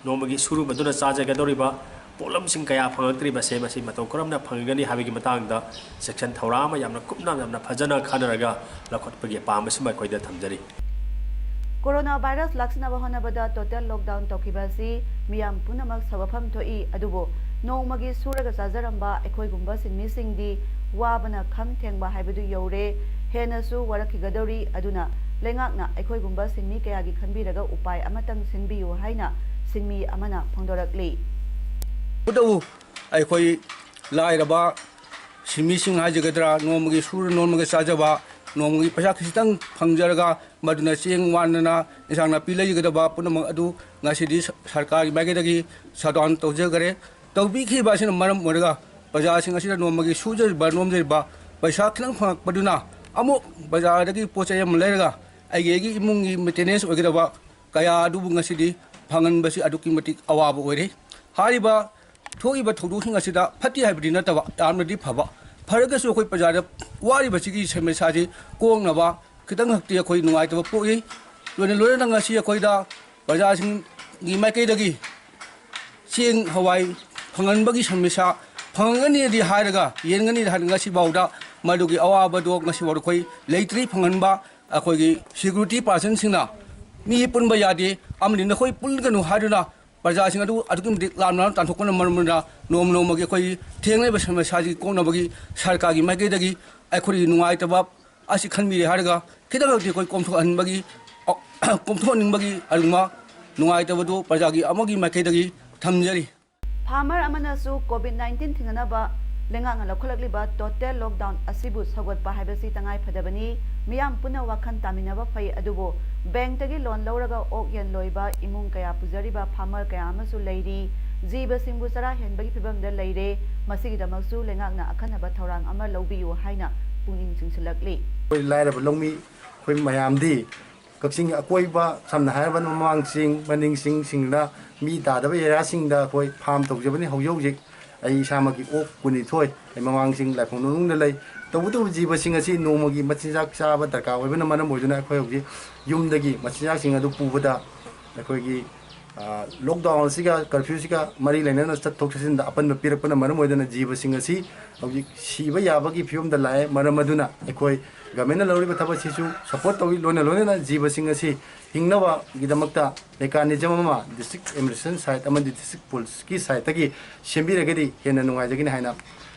ꯅꯣꯡꯃꯒꯤ ꯁꯨꯔꯨꯕꯗꯨꯅ ꯆꯥꯖꯒꯗꯧꯔꯤꯕ ꯄꯣꯠꯂꯝꯁꯤꯡ ꯀꯌꯥ ꯐꯪꯂꯛꯇ꯭ꯔꯤꯕꯁꯦ ꯃꯁꯤ ꯃꯇꯧ ꯀꯔꯝꯅ ꯐꯪꯒꯅꯤ ꯍꯥꯏꯕꯒꯤ ꯃꯇꯥꯡꯗ ꯆꯦꯛꯁꯤꯟ ꯊꯧꯔꯥꯡ ꯑꯃ ꯌꯥꯝꯅ ꯀꯨꯞꯅ, ꯌꯥꯝꯅ ꯐꯖꯅ ꯈꯟꯅꯔꯒ ꯂꯧꯈꯠꯄꯒꯤ ꯑꯄꯥꯝꯕꯁꯤꯃ ꯑꯩꯈꯣꯏꯗ ꯊꯝꯖꯔꯤ꯫ ꯀꯣꯔꯣꯅꯥ ꯚꯥꯏꯔꯁ ꯂꯥꯛꯁꯤꯟꯅꯕ ꯍꯣꯠꯅꯕꯗ ꯇꯣꯇꯦꯜ ꯂꯣꯛꯗꯥꯎꯟ ꯇꯧꯈꯤꯕ ꯑꯁꯤ ꯃꯤꯌꯥꯝ ꯄꯨꯝꯅꯃꯛ ꯁꯧꯒꯠꯐꯝ ꯊꯣꯛꯏ꯫ ꯑꯗꯨꯕꯨ ꯅꯣꯡꯃꯒꯤ ꯁꯨꯔꯒ ꯆꯥꯖꯔꯝꯕ ꯑꯩꯈꯣꯏꯒꯨꯝꯕ ꯁꯤꯟꯃꯤꯁꯤꯡꯗꯤ ꯋꯥꯕꯅ ꯈꯝ ꯊꯦꯡꯕ ꯍꯥꯏꯕꯗꯨ ꯌꯧꯔꯦ꯫ ꯍꯦꯟꯅꯁꯨ ꯋꯥꯔꯛꯈꯤꯒꯗꯧꯔꯤ꯫ ꯑꯗꯨꯅ ꯂꯩꯉꯥꯛꯅ ꯑꯩꯈꯣꯏꯒꯨꯝꯕ ꯁꯤꯟꯃꯤ ꯀꯌꯥꯒꯤ ꯈꯟꯕꯤꯔꯒ ꯎꯄꯥꯏ ꯑꯃꯇꯪ ꯁꯤꯟꯕꯤꯌꯨ ꯍꯥꯏꯅ ꯁꯤꯟꯃꯤ ꯑꯃꯅ ꯐꯣꯡꯗꯣꯔꯛꯂꯤ꯫ ꯇꯧꯕꯇꯕꯨ ꯑꯩꯈꯣꯏ ꯂꯥꯏꯔꯕ ꯁꯤꯟꯃꯤꯁꯤꯡ ꯍꯥꯏꯖꯒꯗ꯭ꯔꯥ, ꯅꯣꯡꯃꯒꯤ ꯁꯨꯔ ꯅꯣꯡꯃꯒꯤ ꯆꯥꯖꯕ, ꯅꯣꯡꯃꯒꯤ ꯄꯩꯁꯥ ꯈꯤꯖꯤꯛꯇꯪ ꯐꯪꯖꯔꯒ ꯃꯗꯨꯅ ꯆꯦꯡ ꯋꯥꯟꯗꯅ ꯏꯟꯁꯥꯡ ꯅꯥꯄꯤ ꯂꯩꯒꯗꯕ ꯄꯨꯝꯅꯃꯛ ꯑꯗꯨ ꯉꯁꯤꯗꯤ ꯁ-, ꯁꯔꯀꯥꯔꯒꯤ ꯃꯥꯏꯀꯩꯗꯒꯤ ꯁꯠ ꯗꯥꯎꯟ ꯇꯧꯖꯈꯔꯦ꯫ ꯇꯧꯕꯤꯈꯤꯕ ꯑꯁꯤꯅ ꯃꯔꯝ ꯑꯣꯏꯔꯒ ꯄ꯭ꯔꯖꯥꯁꯤꯡ ꯑꯁꯤꯅ ꯅꯣꯡꯃꯒꯤ ꯁꯨꯖꯔꯤꯕ ꯅꯣꯝꯖꯔꯤꯕ ꯄꯩꯁꯥ ꯈꯤꯇꯪ ꯐꯪꯂꯛꯄꯗꯨꯅ ꯑꯃꯨꯛ ꯕꯖꯥꯔꯗꯒꯤ ꯄꯣꯠ ꯆꯩ ꯑꯃ ꯂꯩꯔꯒ ꯑꯩꯒꯤ, ꯑꯩꯒꯤ ꯏꯃꯨꯡꯒꯤ ꯃꯦꯟꯇꯦꯅꯦꯟꯁ ꯑꯣꯏꯒꯗꯕ ꯀꯌꯥ ꯑꯗꯨꯕꯨ ꯉꯁꯤꯗꯤ ꯐꯪꯍꯟꯕꯁꯤ ꯑꯗꯨꯛꯀꯤ ꯃꯇꯤꯛ ꯑꯋꯥꯕ ꯑꯣꯏꯔꯦ꯫ ꯍꯥꯏꯔꯤꯕ ꯊꯣꯛꯏꯕ ꯊꯧꯗꯣꯛꯁꯤꯡ ꯑꯁꯤꯗ ꯐꯠꯇꯦ ꯍꯥꯏꯕꯗꯤ ꯅꯠꯇꯕ, ꯌꯥꯝꯅꯗꯤ ꯐꯕ꯫ ꯐꯔꯒꯁꯨ ꯑꯩꯈꯣꯏ ꯄ꯭ꯔꯖꯥꯗ ꯋꯥꯔꯤꯕꯁꯤꯒꯤ ꯁꯃꯁ꯭ꯌꯥꯁꯤ ꯀꯣꯛꯅꯕ ꯈꯤꯇꯪ ꯈꯛꯇꯤ ꯑꯩꯈꯣꯏ ꯅꯨꯡꯉꯥꯏꯇꯕ ꯄꯣꯛꯏ꯫ ꯂꯣꯏꯅ ꯂꯣꯏꯅꯅ ꯉꯁꯤ ꯑꯩꯈꯣꯏꯗ ꯄ꯭ꯔꯖꯥꯁꯤꯡꯒꯤ ꯃꯥꯏꯀꯩꯗꯒꯤ ꯆꯦꯡ ꯍꯋꯥꯏ ꯐꯪꯍꯟꯕꯒꯤ ꯁꯃꯁ꯭ꯌꯥ, ꯐꯪꯍꯟꯒꯅꯤꯗꯤ ꯍꯥꯏꯔꯒ, ꯌꯦꯟꯒꯅꯤꯗꯤ ꯍꯥꯏꯔꯒ ꯉꯁꯤꯐꯥꯎꯗ ꯃꯗꯨꯒꯤ ꯑꯋꯥꯕꯗꯣ ꯉꯁꯤꯐꯥꯎꯗ ꯑꯩꯈꯣꯏ ꯂꯩꯇ꯭ꯔꯤ ꯐꯪꯍꯟꯕ꯫ ꯑꯩꯈꯣꯏꯒꯤ ꯁꯦꯀ꯭ꯌꯨꯔꯤꯇꯤ ꯄꯥꯔꯁꯟꯁꯤꯡꯅ ꯃꯤ ꯄꯨꯟꯕ ꯌꯥꯗꯦ ꯑꯃꯗꯤ ꯅꯈꯣꯏ ꯄꯨꯟꯒꯅꯨ ꯍꯥꯏꯗꯨꯅ ꯄ꯭ꯔꯖꯥꯁꯤꯡ ꯑꯗꯨ ꯑꯗꯨꯛꯀꯤ ꯃꯇꯤꯛ ꯂꯥꯝꯅ ꯇꯥꯟꯊꯣꯛꯄꯅ ꯃꯔꯝ ꯑꯣꯏꯗꯨꯅ ꯅꯣꯡꯃ ꯅꯣꯡꯃꯒꯤ ꯑꯩꯈꯣꯏꯒꯤ ꯊꯦꯡꯅꯔꯤꯕ ꯁꯃꯁ꯭ꯌꯥꯁꯤ ꯀꯣꯛꯅꯕꯒꯤ ꯁꯔꯀꯥꯔꯒꯤ ꯃꯥꯏꯀꯩꯗꯒꯤ ꯑꯩꯈꯣꯏꯒꯤ ꯅꯨꯡꯉꯥꯏꯇꯕ ꯑꯁꯤ ꯈꯟꯕꯤꯔꯦ ꯍꯥꯏꯔꯒ ꯈꯤꯇꯪ ꯈꯛꯇꯤ ꯑꯩꯈꯣꯏ ꯀꯣꯝꯊꯣꯛꯍꯟꯕꯒꯤ, ꯀꯣꯝꯊꯣꯛꯍꯟꯅꯤꯡꯕꯒꯤ ꯑꯗꯨꯒꯨꯝꯕ ꯅꯨꯡꯉꯥꯏꯇꯕꯗꯨ ꯄ꯭ꯔꯖꯥꯒꯤ ꯑꯃꯒꯤ ꯃꯥꯏꯀꯩꯗꯒꯤ ꯊꯝꯖꯔꯤ꯫ ꯐꯥꯔꯃꯔ ꯑꯃꯅꯁꯨ ꯀꯣꯚꯤꯗ ꯅꯥꯏꯟꯇꯤꯟ ꯊꯤꯡꯅꯅꯕ ꯂꯩꯉꯥꯛꯅ ꯂꯧꯈꯠꯂꯛꯂꯤꯕ ꯇꯣꯇꯦꯜ ꯂꯣꯛꯗꯥꯎꯟ ꯑꯁꯤꯕꯨ ꯁꯧꯒꯠꯄ ꯍꯥꯏꯕꯁꯤ ꯇꯉꯥꯏ ꯐꯗꯕꯅꯤ꯫ ꯃꯤꯌꯥꯝ ꯄꯨꯟꯅ ꯋꯥꯈꯜ ꯇꯥꯃꯤꯟꯅꯕ ꯐꯩ, ꯑꯗꯨꯕꯨ ꯕꯦꯡꯛꯇꯒꯤ ꯂꯣꯟ ꯂꯧꯔꯒ ꯑꯣꯛ ꯌꯦꯟ ꯂꯣꯏꯕ ꯏꯃꯨꯡ ꯀꯌꯥ ꯄꯨꯖꯔꯤꯕ ꯐꯥꯔꯃꯔ ꯀꯌꯥ ꯑꯃꯁꯨ ꯂꯩꯔꯤ꯫ ꯖꯤꯕꯁꯤꯡꯕꯨ ꯆꯔꯥ ꯍꯦꯟꯕꯒꯤ ꯐꯤꯚꯝꯗ ꯂꯩꯔꯦ꯫ ꯃꯁꯤꯒꯤꯗꯃꯛꯁꯨ ꯂꯩꯉꯥꯛꯅ ꯑꯈꯟꯅꯕ ꯊꯧꯔꯥꯡ ꯑꯃ ꯂꯧꯕꯤꯌꯨ ꯍꯥꯏꯅ ꯄꯨꯛꯅꯤꯡ ꯆꯤꯡꯁꯤꯜꯂꯛꯂꯤ꯫ ꯑꯩꯈꯣꯏ ꯂꯥꯏꯔꯕ ꯂꯧꯃꯤ ꯑꯩꯈꯣꯏ ꯃꯌꯥꯝꯗꯤ ꯀꯛꯆꯤꯡꯒꯤ ꯑꯀꯣꯏꯕ, ꯁꯝꯅ ꯍꯥꯏꯔꯕꯗ ꯃꯃꯥꯡ ꯆꯤꯡ, ꯃꯅꯤꯡ ꯆꯤꯡꯁꯤꯡꯗ ꯃꯤ ꯇꯥꯗꯕ ꯑꯦꯔꯤꯌꯥꯁꯤꯡꯗ ꯑꯩꯈꯣꯏ ꯐꯥꯝ ꯇꯧꯖꯕꯅꯤ꯫ ꯍꯧꯖꯤꯛ ꯍꯧꯖꯤꯛ ꯑꯩ ꯏꯁꯥꯃꯛꯀꯤ ꯑꯣꯛ ꯀꯨꯟꯅꯤꯊꯣꯏ ꯑꯩ ꯃꯃꯥꯡ ꯆꯤꯡ ꯂꯥꯏꯐꯝ ꯃꯅꯨꯡꯗ ꯂꯩ꯫ ꯇꯧꯕꯇꯕꯨ ꯖꯤꯕꯁꯤꯡ ꯑꯁꯤ ꯅꯣꯡꯃꯒꯤ ꯃꯆꯤꯟꯖꯥꯛ ꯆꯥꯕ ꯗꯔꯀꯥꯔ ꯑꯣꯏꯕꯅ ꯃꯔꯝ ꯑꯣꯏꯗꯨꯅ ꯑꯩꯈꯣꯏ ꯍꯧꯖꯤꯛ ꯌꯨꯝꯗꯒꯤ ꯃꯆꯤꯟꯖꯥꯛꯁꯤꯡ ꯑꯗꯨ ꯄꯨꯕꯗ ꯑꯩꯈꯣꯏꯒꯤ ꯂꯣꯛꯗꯥꯎꯟ ꯑꯁꯤꯒ ꯀꯔꯐ꯭ꯌꯨꯁꯤꯒ ꯃꯔꯤ ꯂꯩꯅꯅ ꯆꯠꯊꯣꯛ ꯆꯠꯁꯤꯟꯗ ꯑꯄꯟꯕ ꯄꯤꯔꯛꯄꯅ ꯃꯔꯝ ꯑꯣꯏꯗꯨꯅ ꯖꯤꯕꯁꯤꯡ ꯑꯁꯤ ꯍꯧꯖꯤꯛ ꯁꯤꯕ ꯌꯥꯕꯒꯤ ꯐꯤꯕꯝꯗ ꯂꯥꯛꯑꯦ꯫ ꯃꯔꯝ ꯑꯗꯨꯅ ꯑꯩꯈꯣꯏ ꯒꯃꯦꯟꯅ ꯂꯧꯔꯤꯕ ꯊꯕꯛꯁꯤꯁꯨ ꯁꯄꯣꯔꯠ ꯇꯧꯏ꯫ ꯂꯣꯏꯅ ꯂꯣꯏꯅꯅ ꯖꯤꯕꯁꯤꯡ ꯑꯁꯤ ꯍꯤꯡꯅꯕꯒꯤꯗꯃꯛꯇ ꯃꯦꯀꯥꯅꯤꯖꯝ ꯑꯃ ꯗꯤꯁꯇ꯭ꯔꯤꯛ ꯑꯦꯗꯃꯤꯅꯤꯁꯇ꯭ꯔꯦꯁꯟ ꯁꯥꯏꯠ ꯑꯃꯗꯤ ꯗꯤꯁꯇ꯭ꯔꯤꯛ ꯄꯨꯂꯤꯁꯀꯤ ꯁꯥꯏꯠꯇꯒꯤ ꯁꯦꯝꯕꯤꯔꯒꯗꯤ ꯍꯦꯟꯅ ꯅꯨꯡꯉꯥꯏꯖꯒꯅꯤ ꯍꯥꯏꯅ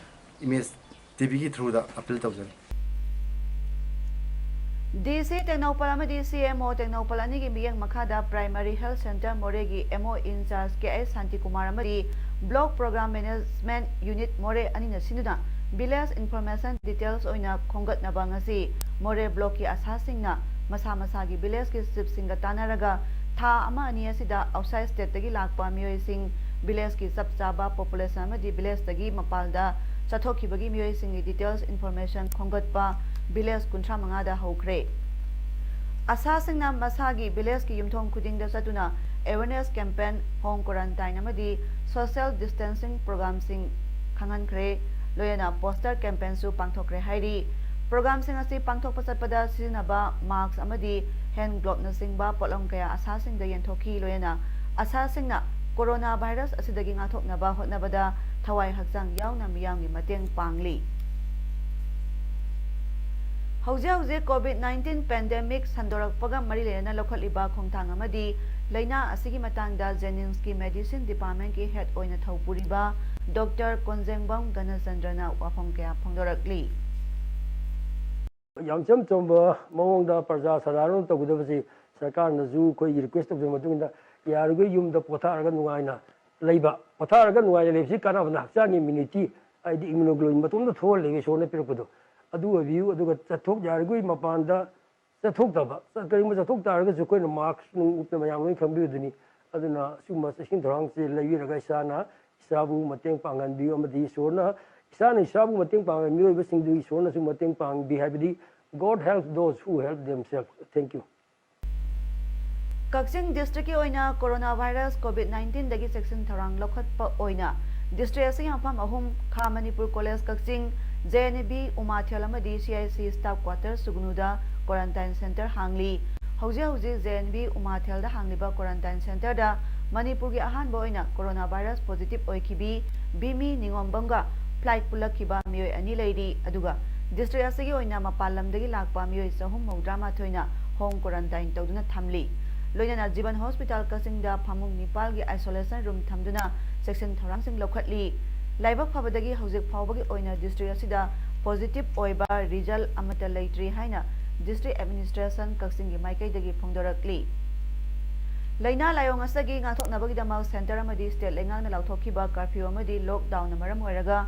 ꯏꯃꯦꯖ ꯇꯤꯚꯤꯒꯤ ꯊ꯭ꯔꯨꯗ ꯑꯄꯤꯜ ꯇꯧꯖꯔꯤ꯫ ꯗꯤ ꯁꯤ ꯇꯦꯡꯅꯧꯄꯜ ꯑꯃꯗꯤ ꯁꯤ ꯑꯦꯝ ꯑꯣ ꯇꯦꯡꯅꯧꯄꯜ ꯑꯅꯤꯒꯤ ꯃꯤꯠꯌꯦꯡ ꯃꯈꯥꯗ ꯄ꯭ꯔꯥꯏꯃꯥꯔꯤ ꯍꯦꯜꯊ ꯁꯦꯟꯇꯔ ꯃꯣꯔꯦꯒꯤ ꯑꯦꯝ ꯑꯣ ꯏꯟꯆꯥꯔꯖ ꯀꯦ ꯑꯩꯆ ꯁꯥꯟꯇꯤꯀꯨꯃꯥꯔ ꯑꯃꯗꯤ ꯕ꯭ꯂꯣꯛ ꯄ꯭ꯔꯣꯒ꯭ꯔꯥꯝ ꯃꯦꯅꯦꯖꯃꯦꯟꯠ ꯌꯨꯅꯤꯠ ꯃꯣꯔꯦ ꯑꯅꯤꯅ ꯁꯤꯟꯗꯨꯅ ꯚꯤꯂꯦꯖ ꯏꯟꯐꯣꯔꯃꯦꯁꯟ ꯗꯤꯇꯦꯜꯁ ꯑꯣꯏꯅ ꯈꯣꯝꯒꯠꯅꯕ ꯉꯁꯤ ꯃꯣꯔꯦ ꯕ꯭ꯂꯣꯛꯀꯤ ꯑꯁꯥꯁꯤꯡꯅ ꯃꯁꯥ ꯃꯁꯥꯒꯤ ꯚꯤꯂꯦꯖꯀꯤ ꯆꯤꯐꯁꯤꯡꯒ ꯇꯥꯟꯅꯔꯒ ꯊꯥ ꯑꯃ ꯑꯅꯤ ꯑꯁꯤꯗ ꯑꯥꯎꯠꯁꯥꯏꯗ ꯁ꯭ꯇꯦꯠꯇꯒꯤ ꯂꯥꯛꯄ ꯃꯤꯑꯣꯏꯁꯤꯡ, ꯚꯤꯂꯦꯖꯀꯤ ꯆꯞ ꯆꯥꯕ ꯄꯣꯄꯨꯂꯦꯁꯟ ꯑꯃꯗꯤ ꯚꯤꯂꯦꯖꯇꯒꯤ ꯃꯄꯥꯜꯗ ꯆꯠꯊꯣꯛꯈꯤꯕꯒꯤ ꯃꯤꯑꯣꯏꯁꯤꯡꯒꯤ ꯗꯤꯇꯦꯜꯁ ꯏꯟꯐꯣꯔꯃꯦꯁꯟ ꯈꯣꯝꯒꯠꯄ ꯚꯤꯂꯦꯖ ꯀꯨꯟꯊ꯭ꯔꯥ ꯃꯉꯥꯗ ꯍꯧꯈ꯭ꯔꯦ꯫ ꯑꯁꯥꯁꯤꯡꯅ ꯃꯁꯥꯒꯤ ꯚꯤꯂꯦꯖꯀꯤ ꯌꯨꯝꯊꯣꯡ ꯈꯨꯗꯤꯡꯗ ꯆꯠꯇꯨꯅ awareness campaign, home quarantine ꯑꯃꯗꯤ social distancing programꯁꯤꯡ ꯈꯪꯍꯟꯈ꯭ꯔꯦ꯫ ꯂꯣꯏꯅꯅ poster campaignꯁꯨ ꯄꯥꯡꯊꯣꯛꯈ꯭ꯔꯦ ꯍꯥꯏꯔꯤ꯫ Programꯁꯤꯡ ꯑꯁꯤ ꯄꯥꯡꯊꯣꯛꯄ ꯆꯠꯄꯗ ꯁꯤꯖꯤꯟꯅꯕ mask ꯑꯃꯗꯤ hand gloveꯅꯆꯤꯡꯕ ꯄꯣꯠꯂꯝ ꯀꯌꯥ ꯑꯁꯥꯁꯤꯡꯗ ꯌꯦꯟꯊꯣꯛꯈꯤ꯫ ꯂꯣꯏꯅꯅ ꯑꯁꯥꯁꯤꯡꯅ corona virus ꯑꯁꯤꯗꯒꯤ ꯉꯥꯛꯊꯣꯛꯅꯕ ꯍꯣꯠꯅꯕꯗ ꯊꯋꯥꯏ ꯍꯛꯆꯥꯡ ꯌꯥꯎꯅ ꯃꯤꯌꯥꯝꯒꯤ ꯃꯇꯦꯡ ꯄꯥꯡꯂꯤ꯫ ꯍꯧꯖꯤꯛ ꯍꯧꯖꯤꯛ COVID nineteen pandemic ꯁꯟꯗꯣꯔꯛꯄꯒ ꯃꯔꯤ ꯂꯩꯅꯅ ꯂꯧꯈꯠꯂꯤꯕ ꯈꯣꯡꯊꯥꯡ ꯑꯃꯗꯤ ꯂꯩꯅꯥ ꯑꯁꯤꯒꯤ ꯃꯇꯥꯡꯗ JNIMSꯀꯤ medicine departmentꯀꯤ head ꯑꯣꯏꯅ ꯊꯧꯄꯨꯔꯤꯕ Doctor ꯀꯣꯟꯖꯦꯡꯕꯝ ꯘꯅꯆꯟꯗ꯭ꯔꯅ ꯋꯥꯐꯝ ꯀꯌꯥ ꯐꯣꯡꯗꯣꯔꯛꯂꯤ꯫ ꯌꯥꯝ ꯏꯆꯝ ꯆꯝꯕ ꯃꯑꯣꯡꯗ ꯄ꯭ꯔꯖꯥ ꯁꯥꯙꯥꯔꯟ ꯇꯧꯒꯗꯕꯁꯤ ꯁꯔꯀꯥꯔꯅꯁꯨ ꯑꯩꯈꯣꯏꯒꯤ request ꯇꯧꯖꯕ ꯃꯇꯨꯡ ꯏꯟꯅ ꯌꯥꯔꯤꯈꯩ ꯌꯨꯝꯗ ꯄꯣꯊꯥꯔꯒ ꯅꯨꯡꯉꯥꯏꯅ ꯂꯩꯕ, ꯄꯣꯊꯥꯔꯒ ꯅꯨꯡꯉꯥꯏꯅ ꯂꯩꯕꯁꯤ ꯀꯥꯟꯅꯕꯅ ꯍꯛꯆꯥꯡꯒꯤ immunity ꯍꯥꯏꯗꯤ immunoglobulin ꯃꯇꯣꯝꯇ ꯊꯣꯛꯍꯜꯂꯦꯕ ꯏꯁꯣꯔꯅ ꯄꯤꯔꯛꯄꯗꯣ, ꯑꯗꯨ ꯑꯣꯏꯕꯤꯌꯨ꯫ ꯑꯗꯨꯒ ꯆꯠꯊꯣꯛ ꯌꯥꯔꯤꯈꯩ ꯃꯄꯥꯟꯗ ꯆꯠꯊꯣꯛꯇꯕ, ꯆꯠ- ꯀꯔꯤꯒꯨꯝꯕ ꯆꯠꯊꯣꯛ ꯇꯥꯔꯒꯁꯨ ꯑꯩꯈꯣꯏꯅ mask ꯅꯨꯡ ꯎꯞꯇꯅ ꯃꯌꯥꯝ ꯂꯣꯏꯅ ꯈꯪꯕꯤꯕꯗꯨꯅꯤ꯫ ꯑꯗꯨꯅ ꯁꯤꯒꯨꯝꯕ ꯆꯦꯛꯁꯤꯟ ꯊꯧꯔꯥꯡꯁꯦ ꯂꯩꯕꯤꯔꯒ ꯏꯁꯥꯅ ꯏꯁꯥꯕꯨ ꯃꯇꯦꯡ ꯄꯥꯡꯍꯟꯕꯤꯌꯨ ꯑꯃꯗꯤ ꯏꯁꯣꯔꯅ ꯏꯁꯥꯅ ꯏꯁꯥꯕꯨ ꯃꯇꯦꯡ ꯄꯥꯡꯕ ꯃꯤꯑꯣꯏꯕꯁꯤꯡꯗꯨ ꯏꯁꯣꯔꯅꯁꯨ ꯃꯇꯦꯡ ꯄꯥꯡꯕꯤ ꯍꯥꯏꯕꯗꯤ God helps those who help themselves. Thank you. ꯀꯛꯆꯤꯡ districtꯀꯤ ꯑꯣꯏꯅ corona virus COVID nineteenꯗꯒꯤ ꯆꯦꯛꯁꯤꯟ ꯊꯧꯔꯥꯡ ꯂꯧꯈꯠꯄ ꯑꯣꯏꯅ district ꯑꯁꯤꯒꯤ ꯃꯐꯝ ꯑꯍꯨꯝ, ꯈꯥ ꯃꯅꯤꯄꯨꯔ college ꯀꯛꯆꯤꯡ, JNV ꯎꯃꯥꯊꯦꯜ ꯑꯃꯗꯤ CIC staff quarter ꯁꯨꯒꯅꯨꯗ quarantine centre ꯍꯥꯡꯂꯤ꯫ ꯍꯧꯖꯤꯛ ꯍꯧꯖꯤꯛ JNV ꯎꯃꯥꯊꯦꯜꯗ ꯍꯥꯡꯂꯤꯕ quarantine centreꯗ ꯃꯅꯤꯄꯨꯔꯒꯤ ꯑꯍꯥꯟꯕ ꯑꯣꯏꯅ corona virus positive ꯑꯣꯏꯈꯤꯕꯤ ꯕꯤꯃꯤ ꯅꯤꯉꯣꯝꯕꯝꯒ flight ꯄꯨꯜꯂꯛꯈꯤꯕ ꯃꯤꯑꯣꯏ ꯑꯅꯤ ꯂꯩꯔꯤ꯫ ꯑꯗꯨꯒ district ꯑꯁꯤꯒꯤ ꯑꯣꯏꯅ ꯃꯄꯥꯟ ꯂꯝꯗꯒꯤ ꯂꯥꯛꯄ ꯃꯤꯑꯣꯏ ꯆꯍꯨꯝ ꯃꯧꯗ꯭ꯔꯥ ꯃꯥꯊꯣꯏꯅ home quarantine ꯇꯧꯗꯨꯅ ꯊꯝꯂꯤ꯫ ꯂꯣꯏꯅꯅ ꯖꯤꯕꯟ hospital ꯀꯛꯆꯤꯡꯗ ꯐꯃꯨꯡ ꯅꯤꯄꯥꯜꯒꯤ isolation room ꯊꯝꯗꯨꯅ ꯆꯦꯛꯁꯤꯟ ꯊꯧꯔꯥꯡꯁꯤꯡ ꯂꯧꯈꯠꯂꯤ꯫ ꯂꯥꯏꯕꯛ ꯐꯕꯗꯒꯤ ꯍꯧꯖꯤꯛ ꯐꯥꯎꯕꯒꯤ ꯑꯣꯏꯅ district ꯑꯁꯤꯗ positive ꯑꯣꯏꯕ result ꯑꯃꯠꯇ ꯂꯩꯇ꯭ꯔꯤ ꯍꯥꯏꯅ district administration ꯀꯛꯆꯤꯡꯒꯤ ꯃꯥꯏꯀꯩꯗꯒꯤ ꯐꯣꯡꯗꯣꯔꯛꯂꯤ꯫ ꯂꯩꯅꯥ ꯂꯥꯏꯑꯣꯡ ꯑꯁꯤꯗꯒꯤ ꯉꯥꯛꯊꯣꯛꯅꯕꯒꯤꯗꯃꯛ centre ꯑꯃꯗꯤ state ꯂꯩꯉꯥꯛꯅ ꯂꯥꯎꯊꯣꯛꯈꯤꯕ curfew ꯑꯃꯗꯤ lockdownꯅ ꯃꯔꯝ ꯑꯣꯏꯔꯒ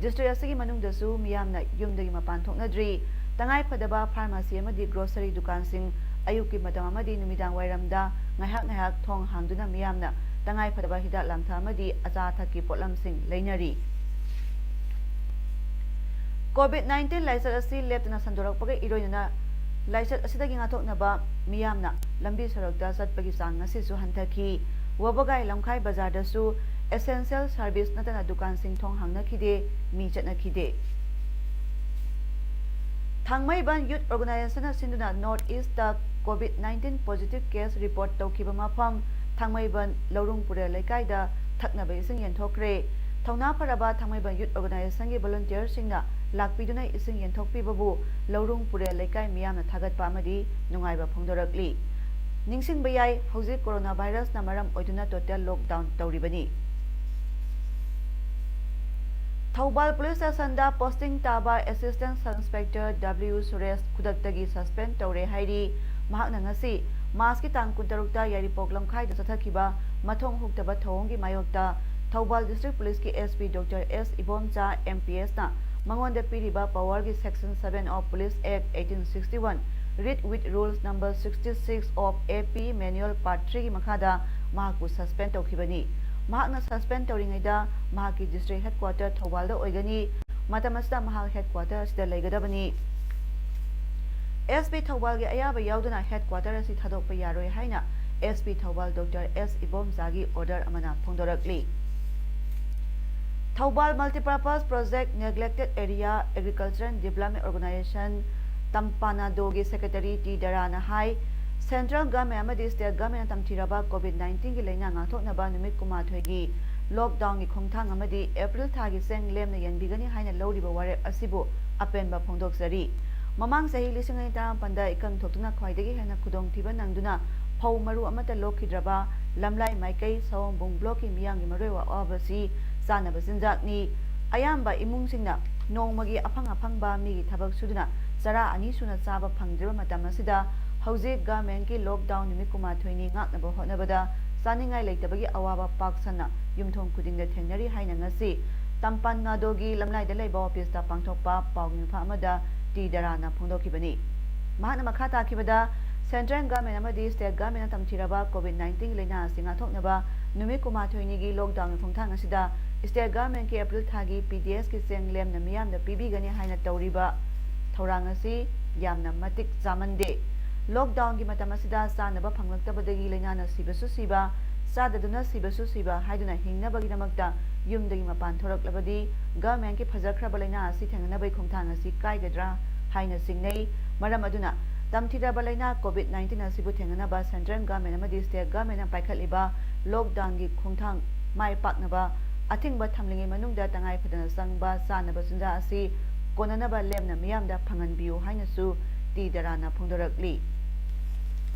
district ꯑꯁꯤꯒꯤ ꯃꯅꯨꯡꯗꯁꯨ ꯃꯤꯌꯥꯝꯅ ꯌꯨꯝꯗꯒꯤ ꯃꯄꯥꯟ ꯊꯣꯛꯅꯗ꯭ꯔꯤ꯫ ꯇꯉꯥꯏ ꯐꯗꯕ pharmacy ꯑꯃꯗꯤ grocery ꯗꯨꯀꯥꯟꯁꯤꯡ ꯑꯌꯨꯛꯀꯤ ꯃꯇꯝ ꯑꯃꯗꯤ ꯅꯨꯃꯤꯗꯥꯡ ꯋꯥꯏꯔꯝꯗ ꯉꯥꯏꯍꯥꯛ ꯉꯥꯏꯍꯥꯛ ꯊꯣꯡ ꯍꯥꯡꯗꯨꯅ ꯃꯤꯌꯥꯝꯅ ꯇꯉꯥꯏ ꯐꯗꯕ ꯍꯤꯗꯥꯛ ꯂꯥꯡꯊꯛ ꯑꯃꯗꯤ ꯑꯆꯥ ꯑꯊꯛꯀꯤ ꯄꯣꯠꯂꯝꯁꯤꯡ ꯂꯩꯅꯔꯤ꯫ COVID nineteen ꯂꯥꯏꯆꯠ ꯑꯁꯤ ꯂꯦꯞꯇꯅ ꯁꯟꯗꯣꯔꯛꯄꯒ ꯏꯔꯣꯏꯅꯅ ꯂꯥꯏꯆꯠ ꯑꯁꯤꯗꯒꯤ ꯉꯥꯛꯊꯣꯛꯅꯕ ꯃꯤꯌꯥꯝꯅ ꯂꯝꯕꯤ ꯁꯣꯔꯣꯛꯇ ꯆꯠꯄꯒꯤ ꯆꯥꯡ ꯉꯁꯤꯁꯨ ꯍꯟꯊꯈꯤ꯫ ꯋꯥꯕꯒꯥꯏ ꯂꯝꯈꯥꯏ ꯕꯖꯥꯔꯗꯁꯨ essential service ꯅꯠꯇꯅ ꯗꯨꯀꯥꯟꯁꯤꯡ ꯊꯣꯡ ꯍꯥꯡꯅꯈꯤꯗꯦ, ꯃꯤ ꯆꯠꯅꯈꯤꯗꯦ꯫ ꯊꯥꯡꯃꯩꯕꯟ Youth Organization ꯅ ꯁꯤꯟꯗꯨꯅ North East ꯇ COVID nineteen positive case report ꯇꯧꯈꯤꯕ ꯃꯐꯝ ꯊꯥꯡꯃꯩꯕꯟ ꯂꯧꯔꯨꯡ ꯄꯨꯔꯦꯜ ꯂꯩꯀꯥꯏꯗ ꯊꯛꯅꯕ ꯏꯁꯤꯡ ꯌꯦꯟꯊꯣꯛꯈ꯭ꯔꯦ꯫ ꯊꯧꯅꯥ ꯐꯔꯕ ꯊꯥꯡꯃꯩꯕꯟ Youth Organization ꯒꯤ volunteer ꯁꯤꯡꯅ ꯂꯥꯛꯄꯤꯗꯨꯅ ꯏꯁꯤꯡ ꯌꯦꯟꯊꯣꯛꯄꯤꯕꯕꯨ ꯂꯧꯔꯨꯡ ꯄꯨꯔꯦꯜ ꯂꯩꯀꯥꯏ ꯃꯤꯌꯥꯝꯅ ꯊꯥꯒꯠꯄ ꯑꯃꯗꯤ ꯅꯨꯡꯉꯥꯏꯕ ꯐꯣꯡꯗꯣꯔꯛꯂꯤ꯫ ꯅꯤꯡꯁꯤꯡꯕ ꯌꯥꯏ, ꯍꯧꯖꯤꯛ corona virus ꯅ ꯃꯔꯝ ꯑꯣꯏꯗꯨꯅ total lockdown ꯇꯧꯔꯤꯕꯅꯤ꯫ Thoubal Police Station ꯗ posting ꯇꯥꯕ Assistant Sub Inspector W Suresh ꯈꯨꯗꯛꯇꯒꯤ suspend ꯇꯧꯔꯦ ꯍꯥꯏꯔꯤ꯫ ꯃꯍꯥꯛꯅ ꯉꯁꯤ March ꯀꯤ ꯇꯥꯡ ꯀꯨꯟꯇꯔꯨꯛꯇ ꯌꯥꯏꯔꯤꯄꯣꯛ ꯂꯝꯈꯥꯏꯗ ꯆꯠꯊꯈꯤꯕ ꯃꯊꯣꯡ ꯍꯨꯛꯇꯕ ꯊꯧꯑꯣꯡꯒꯤ ꯃꯥꯌꯣꯛꯇ ꯊꯧꯕꯥꯜ District Police ꯀꯤ S P Doctor S Ibomcha M P S ꯅ ꯃꯉꯣꯟꯗ ꯄꯤꯔꯤꯕ power ꯒꯤ Section seven of Police Act eighteen sixty one, read with rules number sixty six of A P Manual Part three ꯒꯤ ꯃꯈꯥꯗ ꯃꯍꯥꯛꯄꯨ suspend ꯇꯧꯈꯤꯕꯅꯤ꯫ ꯃꯍꯥꯛꯅ suspend ꯇꯧꯔꯤꯉꯩꯗ ꯃꯍꯥꯛꯀꯤ district headquarter ꯊꯧꯕꯥꯜꯗ ꯑꯣꯏꯒꯅꯤ꯫ ꯃꯇꯝ ꯑꯁꯤꯗ ꯃꯍꯥꯛ headquarter ꯑꯁꯤꯗ ꯂꯩꯒꯗꯕꯅꯤ꯫ S P ꯊꯧꯕꯥꯜꯒꯤ ꯑꯌꯥꯕ ꯌꯥꯎꯗꯅ headquarter ꯑꯁꯤ ꯊꯥꯗꯣꯛꯄ ꯌꯥꯔꯣꯏ ꯍꯥꯏꯅ S P Thoubal Doctor S ꯏꯕꯣꯝꯆꯥꯒꯤ order ꯑꯃꯅ ꯐꯣꯡꯗꯣꯔꯛꯂꯤ꯫ Thoubal Multipurpose Project Neglected Area Agriculture and Development Organization ꯇꯝꯄꯥꯅꯥꯗꯣꯒꯤ secretary ꯇꯤ ꯗꯔꯥꯅ ꯍꯥꯏ, central government ꯑꯃꯗꯤ state government ꯅ ꯇꯝꯊꯤꯔꯕ COVID nineteen ꯒꯤ ꯂꯩꯅꯥ ꯉꯥꯛꯊꯣꯛꯅꯕ ꯅꯨꯃꯤꯠ ꯀꯨꯟꯃꯥꯊꯣꯏꯒꯤ lockdown ꯒꯤ ꯈꯣꯡꯊꯥꯡ ꯑꯃꯗꯤ April ꯊꯥꯒꯤ ꯆꯦꯡ ꯂꯦꯝꯅ ꯌꯦꯟꯕꯤꯒꯅꯤ ꯍꯥꯏꯅ ꯂꯧꯔꯤꯕ ꯋꯥꯔꯦꯞ ꯑꯁꯤꯕꯨ ꯑꯄꯦꯟꯕ ꯐꯣꯡꯗꯣꯛꯆꯔꯤ꯫ ꯃꯃꯥꯡ ꯆꯍꯤ ꯂꯤꯁꯤꯡ ꯑꯅꯤ ꯇꯔꯥꯃꯥꯄꯟꯗ ꯏꯀꯪ ꯊꯣꯛꯇꯨꯅ ꯈ꯭ꯋꯥꯏꯗꯒꯤ ꯍꯦꯟꯅ ꯈꯨꯗꯣꯡꯊꯤꯕ ꯅꯪꯗꯨꯅ ꯐꯧ ꯃꯔꯨ ꯑꯃꯠꯇ ꯂꯣꯛꯈꯤꯗ꯭ꯔꯕ ꯂꯝꯂꯥꯏ ꯃꯥꯏꯀꯩ ꯁꯑꯣꯝꯕꯨꯡ block ꯀꯤ ꯃꯤꯌꯥꯝꯒꯤ ꯃꯔꯨꯑꯣꯏꯕ ꯑꯋꯥꯕꯁꯤ ꯆꯥꯅꯕ ꯆꯤꯟꯖꯥꯛꯅꯤ꯫ ꯑꯌꯥꯝꯕ ꯏꯃꯨꯡꯁꯤꯡꯅ ꯅꯣꯡꯃꯒꯤ ꯑꯐꯪ ꯑꯐꯪꯕ ꯃꯤꯒꯤ ꯊꯕꯛ ꯁꯨꯗꯨꯅ ꯆꯔꯥ ꯑꯅꯤ ꯁꯨꯅ ꯆꯥꯕ ꯐꯪꯗ꯭ꯔꯤꯕ ꯃꯇꯝ ꯑꯁꯤꯗ ꯍꯧꯖꯤꯛ government ꯀꯤ lockdown ꯅꯨꯃꯤꯠ ꯀꯨꯟꯃꯥꯊꯣꯏꯅꯤ ꯉꯥꯛꯅꯕ ꯍꯣꯠꯅꯕꯗ ꯆꯥꯅꯤꯡꯉꯥꯏ ꯂꯩꯇꯕꯒꯤ ꯑꯋꯥꯕ ꯄꯥꯛ ꯁꯟꯅ ꯌꯨꯝꯊꯣꯡ ꯈꯨꯗꯤꯡꯗ ꯊꯦꯡꯅꯔꯤ ꯍꯥꯏꯅ ꯉꯁꯤ ꯇꯝꯄꯥꯟꯉꯥꯗꯣꯒꯤ ꯂꯝꯂꯥꯏꯗ ꯂꯩꯕ office ꯇ ꯄꯥꯡꯊꯣꯛꯄ ꯄꯥꯎ ꯃꯤꯐꯝ ꯑꯃꯗ ꯇꯤ ꯗꯔꯥꯅ ꯐꯣꯡꯗꯣꯛꯈꯤꯕꯅꯤ꯫ ꯃꯍꯥꯛꯅ ꯃꯈꯥ ꯇꯥꯈꯤꯕꯗ, central government ꯑꯃꯗꯤ state government ꯅ ꯇꯝꯊꯤꯔꯕ COVID nineteen ꯒꯤ ꯂꯩꯅꯥ ꯑꯁꯤ ꯉꯥꯛꯊꯣꯛꯅꯕ ꯅꯨꯃꯤꯠ ꯀꯨꯟꯃꯥꯊꯣꯏꯅꯤꯒꯤ lockdown ꯒꯤ ꯈꯣꯡꯊꯥꯡ ꯑꯁꯤꯗ state government ꯀꯤ April ꯊꯥꯒꯤ P D S ꯀꯤ ꯆꯦꯡ ꯂꯦꯝꯅ ꯃꯤꯌꯥꯝꯗ ꯄꯤꯕꯤꯒꯅꯤ ꯍꯥꯏꯅ ꯇꯧꯔꯤꯕ ꯊꯧꯔꯥꯡ ꯑꯁꯤ ꯌꯥꯝꯅ ꯃꯇꯤꯛ ꯆꯥꯃꯟꯗꯦ꯫ ꯂꯣꯛꯗꯥꯎꯟꯒꯤ ꯃꯇꯝ ꯑꯁꯤꯗ ꯆꯥꯅꯕ ꯐꯪꯂꯛꯇꯕꯗꯒꯤ ꯂꯥꯏꯅꯥꯅ ꯁꯤꯕꯁꯨ ꯁꯤꯕ, ꯆꯥꯗꯗꯨꯅ ꯁꯤꯕꯁꯨ ꯁꯤꯕ ꯍꯥꯏꯗꯨꯅ ꯍꯤꯡꯅꯕꯒꯤꯗꯃꯛꯇ ꯌꯨꯝꯗꯒꯤ ꯃꯄꯥꯟ ꯊꯣꯔꯛꯂꯕꯗꯤ ꯒꯚꯔꯟꯃꯦꯟꯠꯀꯤ ꯐꯖꯈ꯭ꯔꯕ ꯂꯥꯏꯅꯥ ꯑꯁꯤ ꯊꯦꯡꯅꯅꯕꯒꯤ ꯈꯣꯡꯊꯥꯡ ꯑꯁꯤ ꯀꯥꯏꯒꯗ꯭ꯔꯥ ꯍꯥꯏꯅ ꯆꯤꯡꯅꯩ꯫ ꯃꯔꯝ ꯑꯗꯨꯅ ꯇꯝꯊꯤꯔꯕ ꯂꯥꯏꯅꯥ ꯀꯣꯚꯤꯗ ꯅꯥꯏꯟꯇꯤꯟ ꯑꯁꯤꯕꯨ ꯊꯦꯡꯅꯅꯕ ꯁꯦꯟꯇ꯭ꯔꯦꯜ ꯒꯚꯔꯟꯃꯦꯟꯠ ꯑꯃꯗꯤ ꯁ꯭ꯇꯦꯠ ꯒꯚꯔꯟꯃꯦꯟꯠꯅ ꯄꯥꯏꯈꯠꯂꯤꯕ ꯂꯣꯛꯗꯥꯎꯟꯒꯤ ꯈꯣꯡꯊꯥꯡ ꯃꯥꯏ ꯄꯥꯛꯅꯕ ꯑꯊꯤꯡꯕ ꯊꯝꯂꯤꯉꯩ ꯃꯅꯨꯡꯗ ꯇꯉꯥꯏ ꯐꯗꯅ ꯆꯪꯕ ꯆꯥꯅꯕ ꯆꯤꯟꯖꯥꯛ ꯑꯁꯤ ꯀꯣꯟꯅꯅꯕ ꯂꯦꯝꯅ ꯃꯤꯌꯥꯝꯗ ꯐꯪꯍꯟꯕꯤꯌꯨ ꯍꯥꯏꯅꯁꯨ ꯇꯤ ꯗꯔꯥꯅ ꯐꯣꯡꯗꯣꯔꯛꯂꯤ꯫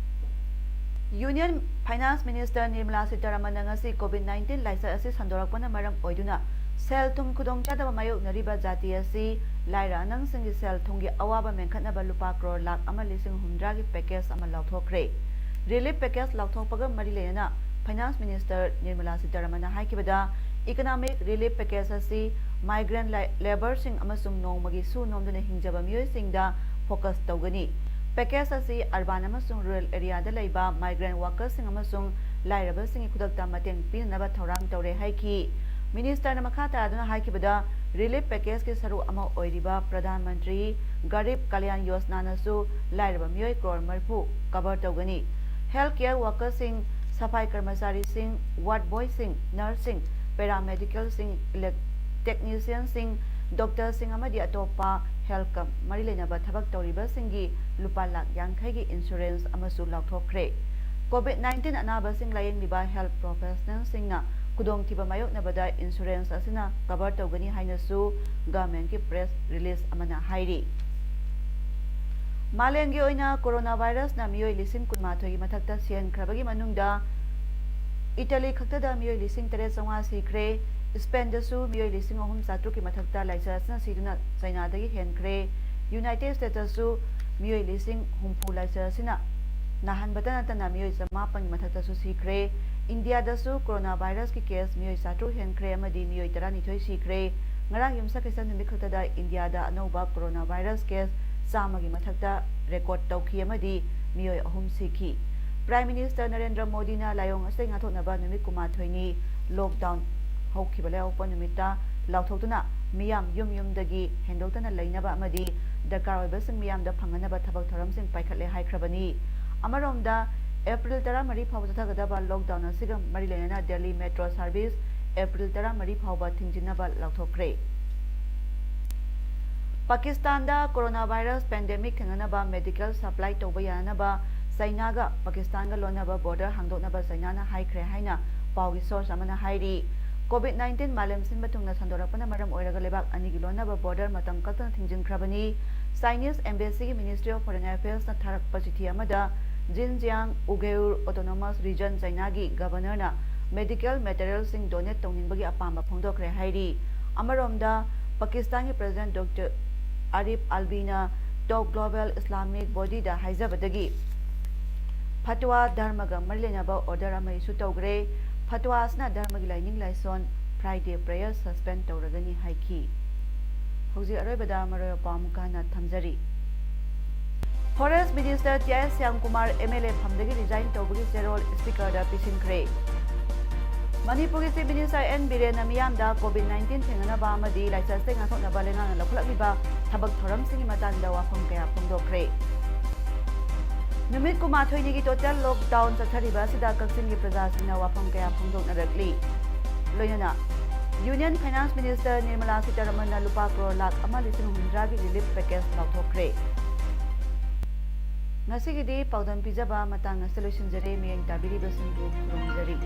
ꯌꯨꯅꯤꯌꯟ ꯐꯥꯏꯅꯥꯟꯁ ꯃꯤꯅꯤꯁꯇꯔ ꯅꯤꯔꯃꯂꯥ ꯁꯤꯇꯥꯔꯥꯃꯟꯅ ꯉꯁꯤ ꯀꯣꯚꯤꯗ ꯅꯥꯏꯟꯇꯤꯟ ꯂꯥꯏꯆꯠ ꯑꯁꯤ ꯁꯟꯗꯣꯔꯛꯄꯅ ꯃꯔꯝ ꯑꯣꯏꯗꯨꯅ ꯁꯦꯜ ꯊꯨꯝ ꯈꯨꯗꯣꯡꯆꯥꯗꯕ ꯃꯥꯌꯣꯛꯅꯔꯤꯕ ꯖꯥꯇꯤ ꯑꯁꯤ ꯂꯥꯏꯔ ꯑꯅꯪꯁꯤꯡꯒꯤ ꯁꯦꯜ ꯊꯨꯝꯒꯤ ꯑꯋꯥꯕ ꯃꯦꯟꯈꯠꯅꯕ ꯂꯨꯄꯥ ꯀ꯭ꯔꯣꯔ ꯂꯥꯈ ꯑꯃ ꯂꯤꯁꯤꯡ ꯍꯨꯝꯗ꯭ꯔꯥꯒꯤ ꯄꯦꯀꯦꯖ ꯑꯃ ꯂꯥꯎꯊꯣꯛꯈ꯭ꯔꯦ꯫ ꯔꯤꯂꯤꯐ ꯄꯦꯀꯦꯖ ꯂꯥꯎꯊꯣꯛꯄꯒ ꯃꯔꯤ ꯂꯩꯅꯅ ꯐꯥꯏꯅꯥꯟꯁ ꯃꯤꯅꯤꯁꯇꯔ ꯅꯤꯔꯃꯂꯥ ꯁꯤꯇꯥꯔꯥꯃꯟꯅ ꯍꯥꯏꯈꯤꯕꯗ, ꯏꯀꯣꯅꯣꯃꯤꯛ ꯔꯤꯂꯤꯐ ꯄꯦꯀꯦꯖ ꯑꯁꯤ ꯃꯥꯏꯒ꯭ꯔꯦꯟ ꯂꯦ-, ꯂꯦꯕꯔꯁꯤꯡ ꯑꯃꯁꯨꯡ ꯅꯣꯡꯃꯒꯤ ꯁꯨ ꯅꯣꯝꯗꯨꯅ ꯍꯤꯡꯖꯕ ꯃꯤꯑꯣꯏꯁꯤꯡꯗ ꯐꯣꯀꯁ ꯇꯧꯒꯅꯤ꯫ ꯄꯦꯀꯦꯖ ꯑꯁꯤ ꯑꯔꯕꯥꯟ ꯑꯃꯁꯨꯡ ꯔꯨꯔꯦꯜ ꯑꯦꯔꯤꯌꯥꯗ ꯂꯩꯕ ꯃꯥꯏꯒ꯭ꯔꯦꯟ ꯋꯥꯔꯀꯔꯁꯤꯡ ꯑꯃꯁꯨꯡ ꯂꯥꯏꯔꯕꯁꯤꯡꯒꯤ ꯈꯨꯗꯛꯇ ꯃꯇꯦꯡ ꯄꯤꯅꯅꯕ ꯊꯧꯔꯥꯡ ꯇꯧꯔꯦ ꯍꯥꯏꯈꯤ꯫ ꯃꯤꯅꯤꯁꯇꯔꯅ ꯃꯈꯥ ꯇꯥꯗꯨꯅ ꯍꯥꯏꯈꯤꯕꯗ, ꯔꯤꯂꯤꯐ ꯄꯦꯀꯦꯖꯀꯤ ꯁꯔꯨꯛ ꯑꯃ ꯑꯣꯏꯔꯤꯕ ꯄ꯭ꯔꯙꯥꯟ ꯃꯟꯇ꯭ꯔꯤ ꯒꯔꯤꯕ ꯀꯂꯌꯥꯟ ꯌꯣꯖꯅꯥꯅꯁꯨ ꯂꯥꯏꯔꯕ ꯃꯤꯑꯣꯏ ꯀ꯭ꯔꯣꯔ ꯃꯔꯤꯐꯨ ꯀꯚꯔ ꯇꯧꯒꯅꯤ꯫ ꯍꯦꯜꯊ ꯀꯦꯌꯔ ꯋꯥꯔꯀꯔꯁꯤꯡ, ꯁꯐꯥꯏ ꯀꯔꯃꯆꯥꯔꯤꯁꯤꯡ, ꯋꯥꯔꯗ ꯕꯣꯏꯁꯤꯡ, ꯅꯔꯁꯁꯤꯡ, ꯄꯦꯔꯥꯃꯦꯗꯤꯀꯦꯜꯁꯤꯡ, ꯏꯂꯦꯛ-, ꯇꯦꯛꯅꯤꯁꯤꯌꯟꯁꯤꯡ, ꯗꯣꯛꯇꯔꯁꯤꯡ ꯑꯃꯗꯤ ꯑꯇꯣꯞꯄ ꯍꯦꯜꯊꯀ ꯃꯔꯤ ꯂꯩꯅꯕ ꯊꯕꯛ ꯇꯧꯔꯤꯕꯁꯤꯡꯒꯤ ꯂꯨꯄꯥ ꯂꯥꯈ ꯌꯥꯡꯈꯩꯒꯤ ꯏꯟꯁꯨꯔꯦꯟꯁ ꯑꯃꯁꯨ ꯂꯥꯎꯊꯣꯛꯈ꯭ꯔꯦ꯫ ꯀꯣꯚꯤꯗ ꯅꯥꯏꯟꯇꯤꯟ ꯑꯅꯥꯕꯁꯤꯡ ꯂꯥꯌꯦꯡꯂꯤꯕ ꯍꯦꯜꯊ ꯄ꯭ꯔꯣꯐꯦꯁꯅꯦꯜꯁꯤꯡꯅ ꯈꯨꯗꯣꯡꯊꯤꯕ ꯃꯥꯌꯣꯛꯅꯕꯗ ꯏꯟꯁꯨꯔꯦꯟꯁ ꯑꯁꯤꯅ ꯀꯚꯔ ꯇꯧꯒꯅꯤ ꯍꯥꯏꯅꯁꯨ ꯒꯚꯔꯟꯃꯦꯟꯠꯀꯤ ꯄ꯭ꯔꯦꯁ ꯔꯤꯂꯤꯖ ꯑꯃꯅ ꯍꯥꯏꯔꯤ꯫ ꯃꯥꯂꯦꯝꯒꯤ ꯑꯣꯏꯅ ꯀꯣꯔꯣꯅꯥ ꯚꯥꯏꯔꯁꯅ ꯃꯤꯑꯣꯏ ꯂꯤꯁꯤꯡ ꯀꯨꯟꯃꯥꯊꯣꯏꯒꯤ ꯃꯊꯛꯇ ꯁꯤꯍꯟꯈ꯭ꯔꯕꯒꯤ ꯃꯅꯨꯡꯗ ꯏꯇꯥꯂꯤ ꯈꯛꯇꯗ ꯃꯤꯑꯣꯏ ꯂꯤꯁꯤꯡ ꯇꯔꯦꯠ ꯆꯥꯝꯃꯉꯥ ꯁꯤꯈ꯭ꯔꯦ꯫ ꯏꯁꯄꯦꯟꯗꯁꯨ ꯃꯤꯑꯣꯏ ꯂꯤꯁꯤꯡ ꯑꯍꯨꯝ ꯆꯥꯇ꯭ꯔꯨꯛꯀꯤ ꯃꯊꯛꯇ ꯂꯥꯏꯆꯠ ꯑꯁꯤꯅ ꯁꯤꯗꯨꯅ ꯆꯩꯅꯥꯗꯒꯤ ꯍꯦꯟꯈ꯭ꯔꯦ꯫ ꯌꯨꯅꯥꯏꯇꯦꯗ ꯁ꯭ꯇꯦꯠꯇꯁꯨ ꯃꯤꯑꯣꯏ ꯂꯤꯁꯤꯡ ꯍꯨꯝꯐꯨ ꯂꯥꯏꯆꯠ ꯑꯁꯤꯅ ꯅꯥꯍꯟꯕꯇ ꯅꯠꯇꯅ ꯃꯤꯑꯣꯏ ꯆꯃꯥꯄꯟꯒꯤ ꯃꯊꯛꯇꯁꯨ ꯁꯤꯈ꯭ꯔꯦ꯫ ꯏꯟꯗꯤꯌꯥꯗꯁꯨ ꯀꯣꯔꯣꯅꯥ ꯚꯥꯏꯔꯁꯀꯤ ꯀꯦꯁ ꯃꯤꯑꯣꯏ ꯆꯥꯇ꯭ꯔꯨꯛ ꯍꯦꯟꯈ꯭ꯔꯦ ꯑꯃꯗꯤ ꯃꯤꯑꯣꯏ ꯇꯔꯥꯅꯤꯊꯣꯏ ꯁꯤꯈ꯭ꯔꯦ꯫ ꯉꯔꯥꯡ ꯌꯨꯝꯁꯀꯩꯁ ꯅꯨꯃꯤꯠ ꯈꯛꯇꯗ ꯏꯟꯗꯤꯌꯥꯗ ꯑꯅꯧꯕ ꯀꯣꯔꯣꯅꯥ ꯚꯥꯏꯔꯁ ꯀꯦꯁ ꯆꯥꯝꯃꯒꯤ ꯃꯊꯛꯇ ꯔꯦꯀꯣꯔꯗ ꯇꯧꯈꯤ ꯑꯃꯗꯤ ꯃꯤꯑꯣꯏ ꯑꯍꯨꯝ ꯁꯤꯈꯤ꯫ ꯄ꯭ꯔꯥꯏꯝ ꯃꯤꯅꯤꯁꯇꯔ ꯅꯔꯦꯟꯗ꯭ꯔ ꯃꯣꯗꯤꯅ ꯂꯥꯏꯑꯣꯡ ꯑꯁꯤꯗꯒꯤ ꯉꯥꯛꯊꯣꯛꯅꯕ ꯅꯨꯃꯤꯠ ꯀꯨꯟꯃꯥꯊꯣꯏꯅꯤ ꯂꯣꯛꯗꯥꯎꯟ ꯍꯧꯈꯤꯕ ꯂꯩꯕꯥꯛꯄꯣꯛꯄ ꯅꯨꯃꯤꯠꯇ ꯂꯥꯎꯊꯣꯛꯇꯨꯅ ꯃꯤꯌꯥꯝ ꯌꯨꯝ ꯌꯨꯝꯗꯒꯤ ꯍꯦꯟꯗꯣꯛꯇꯅ ꯂꯩꯅꯕ ꯑꯃꯗꯤ ꯗꯔꯀꯥꯔ ꯑꯣꯏꯕꯁꯤꯡ ꯃꯤꯌꯥꯝꯗ ꯐꯪꯍꯟꯅꯕ ꯊꯕꯛ ꯊꯧꯔꯝꯁꯤꯡ ꯄꯥꯏꯈꯠꯂꯦ ꯍꯥꯏꯈ꯭ꯔꯕꯅꯤ꯫ ꯑꯃꯔꯣꯝꯗ, ꯑꯦꯄ꯭ꯔꯤꯜ ꯇꯔꯥꯃꯔꯤ ꯐꯥꯎꯕ ꯆꯠꯊꯒꯗꯕ ꯂꯣꯛꯗꯥꯎꯟ ꯑꯁꯤꯒ ꯃꯔꯤ ꯂꯩꯅꯅ ꯗꯦꯜꯂꯤ ꯃꯦꯇ꯭ꯔꯣ ꯁꯥꯔꯚꯤꯁ ꯑꯦꯄ꯭ꯔꯤꯜ ꯇꯔꯥꯃꯔꯤ ꯐꯥꯎꯕ ꯊꯤꯡꯖꯤꯟꯅꯕ ꯂꯥꯎꯊꯣꯛꯈ꯭ꯔꯦ꯫ ꯄꯥꯀꯤꯁꯇꯥꯟꯗ ꯀꯣꯔꯣꯅꯥ ꯚꯥꯏꯔꯁ ꯄꯦꯟꯗꯦꯃꯤꯛ ꯊꯦꯡꯅꯅꯕ ꯃꯦꯗꯤꯀꯦꯜ ꯁꯄ꯭ꯂꯥꯏ ꯇꯧꯕ ꯌꯥꯅꯅꯕ ꯆꯥꯏꯅꯥꯒ ꯄꯥꯀꯤꯁꯇꯥꯟꯒ ꯂꯣꯟꯅꯕ ꯕꯣꯔꯗꯔ ꯍꯥꯡꯗꯣꯛꯅꯕ ꯆꯥꯏꯅꯥꯅ ꯍꯥꯏꯈ꯭ꯔꯦ ꯍꯥꯏꯅ ꯄꯥꯎꯒꯤ ꯁꯣꯔꯁ ꯑꯃꯅ ꯍꯥꯏꯔꯤ꯫ ꯀꯣꯚꯤꯗ ꯅꯥꯏꯟꯇꯤꯟ ꯃꯥꯂꯦꯝ ꯁꯤꯟꯕ ꯊꯨꯡꯅ ꯁꯟꯗꯣꯔꯛꯄꯅ ꯃꯔꯝ ꯑꯣꯏꯔꯒ ꯂꯩꯕꯥꯛ ꯑꯅꯤꯒꯤ ꯂꯣꯟꯅꯕ ꯕꯣꯔꯗꯔ ꯃꯇꯝ ꯀꯛꯇꯅ ꯊꯤꯡꯖꯤꯟꯈ꯭ꯔꯕꯅꯤ꯫ ꯆꯥꯏꯅꯤꯁ ꯑꯦꯝꯕꯦꯁꯤꯒꯤ ꯃꯤꯅꯤꯁꯇ꯭ꯔꯤ ꯑꯣꯐ ꯐꯣꯔꯦꯟ ꯑꯦꯐꯤꯌꯔꯁꯅ ꯊꯥꯔꯛꯄ ꯆꯤꯊꯤ ꯑꯃꯗ, ꯖꯤꯟꯖꯤꯌꯥꯡ ꯎꯒꯦꯎꯔ ꯑꯣꯇꯣꯅꯣꯃꯁ ꯔꯤꯖꯟ ꯆꯥꯏꯅꯥꯒꯤ ꯒꯕꯔꯅꯔꯅ ꯃꯦꯗꯤꯀꯦꯜ ꯃꯦꯇꯔꯤꯌꯦꯜꯁꯤꯡ ꯗꯣꯅꯦꯠ ꯇꯧꯅꯤꯡꯕꯒꯤ ꯑꯄꯥꯝꯕ ꯐꯣꯡꯗꯣꯛꯈ꯭ꯔꯦ ꯍꯥꯏꯔꯤ꯫ ꯑꯃꯔꯣꯝꯗ, ꯄꯥꯀꯤꯁꯇꯥꯟꯒꯤ ꯄ꯭ꯔꯦꯁꯤꯗꯦꯟꯠ ꯗꯣꯛꯇꯔ ꯑꯥꯔꯤꯐ ꯑꯜꯕꯤꯅ ꯇꯣꯞ ꯒ꯭ꯂꯣꯕꯦꯜ ꯏꯁꯂꯥꯃꯤꯛ ꯕꯣꯗꯤꯗ ꯍꯥꯏꯖꯕꯗꯒꯤ ꯐꯇꯋꯥ ꯙꯔꯃꯒ ꯃꯔꯤ ꯂꯩꯅꯕ ꯑꯣꯔꯗꯔ ꯑꯃ ꯏꯁꯨ ꯇꯧꯈ꯭ꯔꯦ꯫ ꯐꯇꯋꯥ ꯑꯁꯤꯅ ꯙꯔꯃꯒꯤ ꯂꯥꯏꯅꯤꯡ ꯂꯥꯏꯁꯣꯟ ꯐ꯭ꯔꯥꯏꯗꯦ ꯄ꯭ꯔꯦꯌꯔ ꯁꯁꯄꯦꯟ ꯇꯧꯔꯒꯅꯤ ꯍꯥꯏꯈꯤ꯫ ꯍꯧꯖꯤꯛ ꯑꯔꯣꯏꯕꯗ ꯃꯔꯨꯑꯣꯏꯕ ꯄꯥꯎ ꯑꯃꯨꯛꯀ ꯍꯟꯅ ꯊꯝꯖꯔꯤ꯫ Forest minister T I Shyamkumar M L A ꯐꯝꯗꯒꯤ ꯔꯤꯖꯥꯏꯟ ꯇꯧꯕꯒꯤ ꯆꯦꯔꯣꯜ ꯁ꯭ꯄꯤꯀꯔꯗ ꯄꯤꯁꯤꯟꯈ꯭ꯔꯦ꯫ ꯃꯅꯤꯄꯨꯔꯒꯤ ꯆꯤꯐ ꯃꯤꯅꯤꯁꯇꯔ ꯑꯦꯟ ꯕꯤꯔꯦꯟꯅ ꯃꯤꯌꯥꯝꯗ ꯀꯣꯚꯤꯗ ꯅꯥꯏꯟꯇꯤꯟ ꯊꯦꯡꯅꯅꯕ ꯑꯃꯗꯤ ꯂꯥꯏꯆꯠꯇꯒꯤ ꯉꯥꯛꯊꯣꯛꯅꯕ ꯂꯩꯉꯥꯛꯅ ꯂꯧꯈꯠꯂꯛꯂꯤꯕ ꯊꯕꯛ ꯊꯧꯔꯝꯁꯤꯡꯒꯤ ꯃꯇꯥꯡꯗ ꯋꯥꯐꯝ ꯀꯌꯥ ꯐꯣꯡꯗꯣꯛꯈ꯭ꯔꯦ꯫ ꯅꯨꯃꯤꯠ ꯀꯨꯟꯃꯥꯊꯣꯏꯅꯤꯒꯤ ꯇꯣꯇꯦꯜ ꯂꯣꯛꯗꯥꯎꯟ ꯆꯠꯊꯔꯤꯕ ꯑꯁꯤꯗ ꯀꯛꯆꯤꯡꯒꯤ ꯄ꯭ꯔꯖꯥꯁꯤꯡꯅ ꯋꯥꯐꯝ ꯀꯌꯥ ꯐꯣꯡꯗꯣꯛꯅꯔꯛꯂꯤ꯫ ꯂꯣꯏꯅꯅ ꯌꯨꯅꯤꯌꯟ ꯐꯥꯏꯅꯥꯟꯁ ꯃꯤꯅꯤꯁꯇꯔ ꯅꯤꯔꯃꯂꯥ ꯁꯤꯇꯥꯔꯥꯃꯟꯅ ꯂꯨꯄꯥ ꯀ꯭ꯔꯣꯔ ꯂꯥꯈ ꯑꯃ ꯂꯤꯁꯤꯡ ꯍꯨꯝꯐꯨꯇꯔꯥꯒꯤ ꯔꯤꯂꯤꯐ ꯄꯦꯀꯦꯖ ꯂꯥꯎꯊꯣꯛꯈ꯭ꯔꯦ꯫ ꯉꯁꯤꯒꯤꯗꯤ ꯄꯥꯎꯗꯝ ꯄꯤꯖꯕ ꯃꯇꯥꯡ ꯑꯁꯤꯗ ꯂꯣꯏꯁꯤꯟꯖꯔꯦ꯫ ꯃꯤꯠꯌꯦꯡ ꯇꯥꯕꯤꯔꯤꯕꯁꯤꯡꯕꯨ ꯈꯨꯔꯨꯝꯖꯔꯤ꯫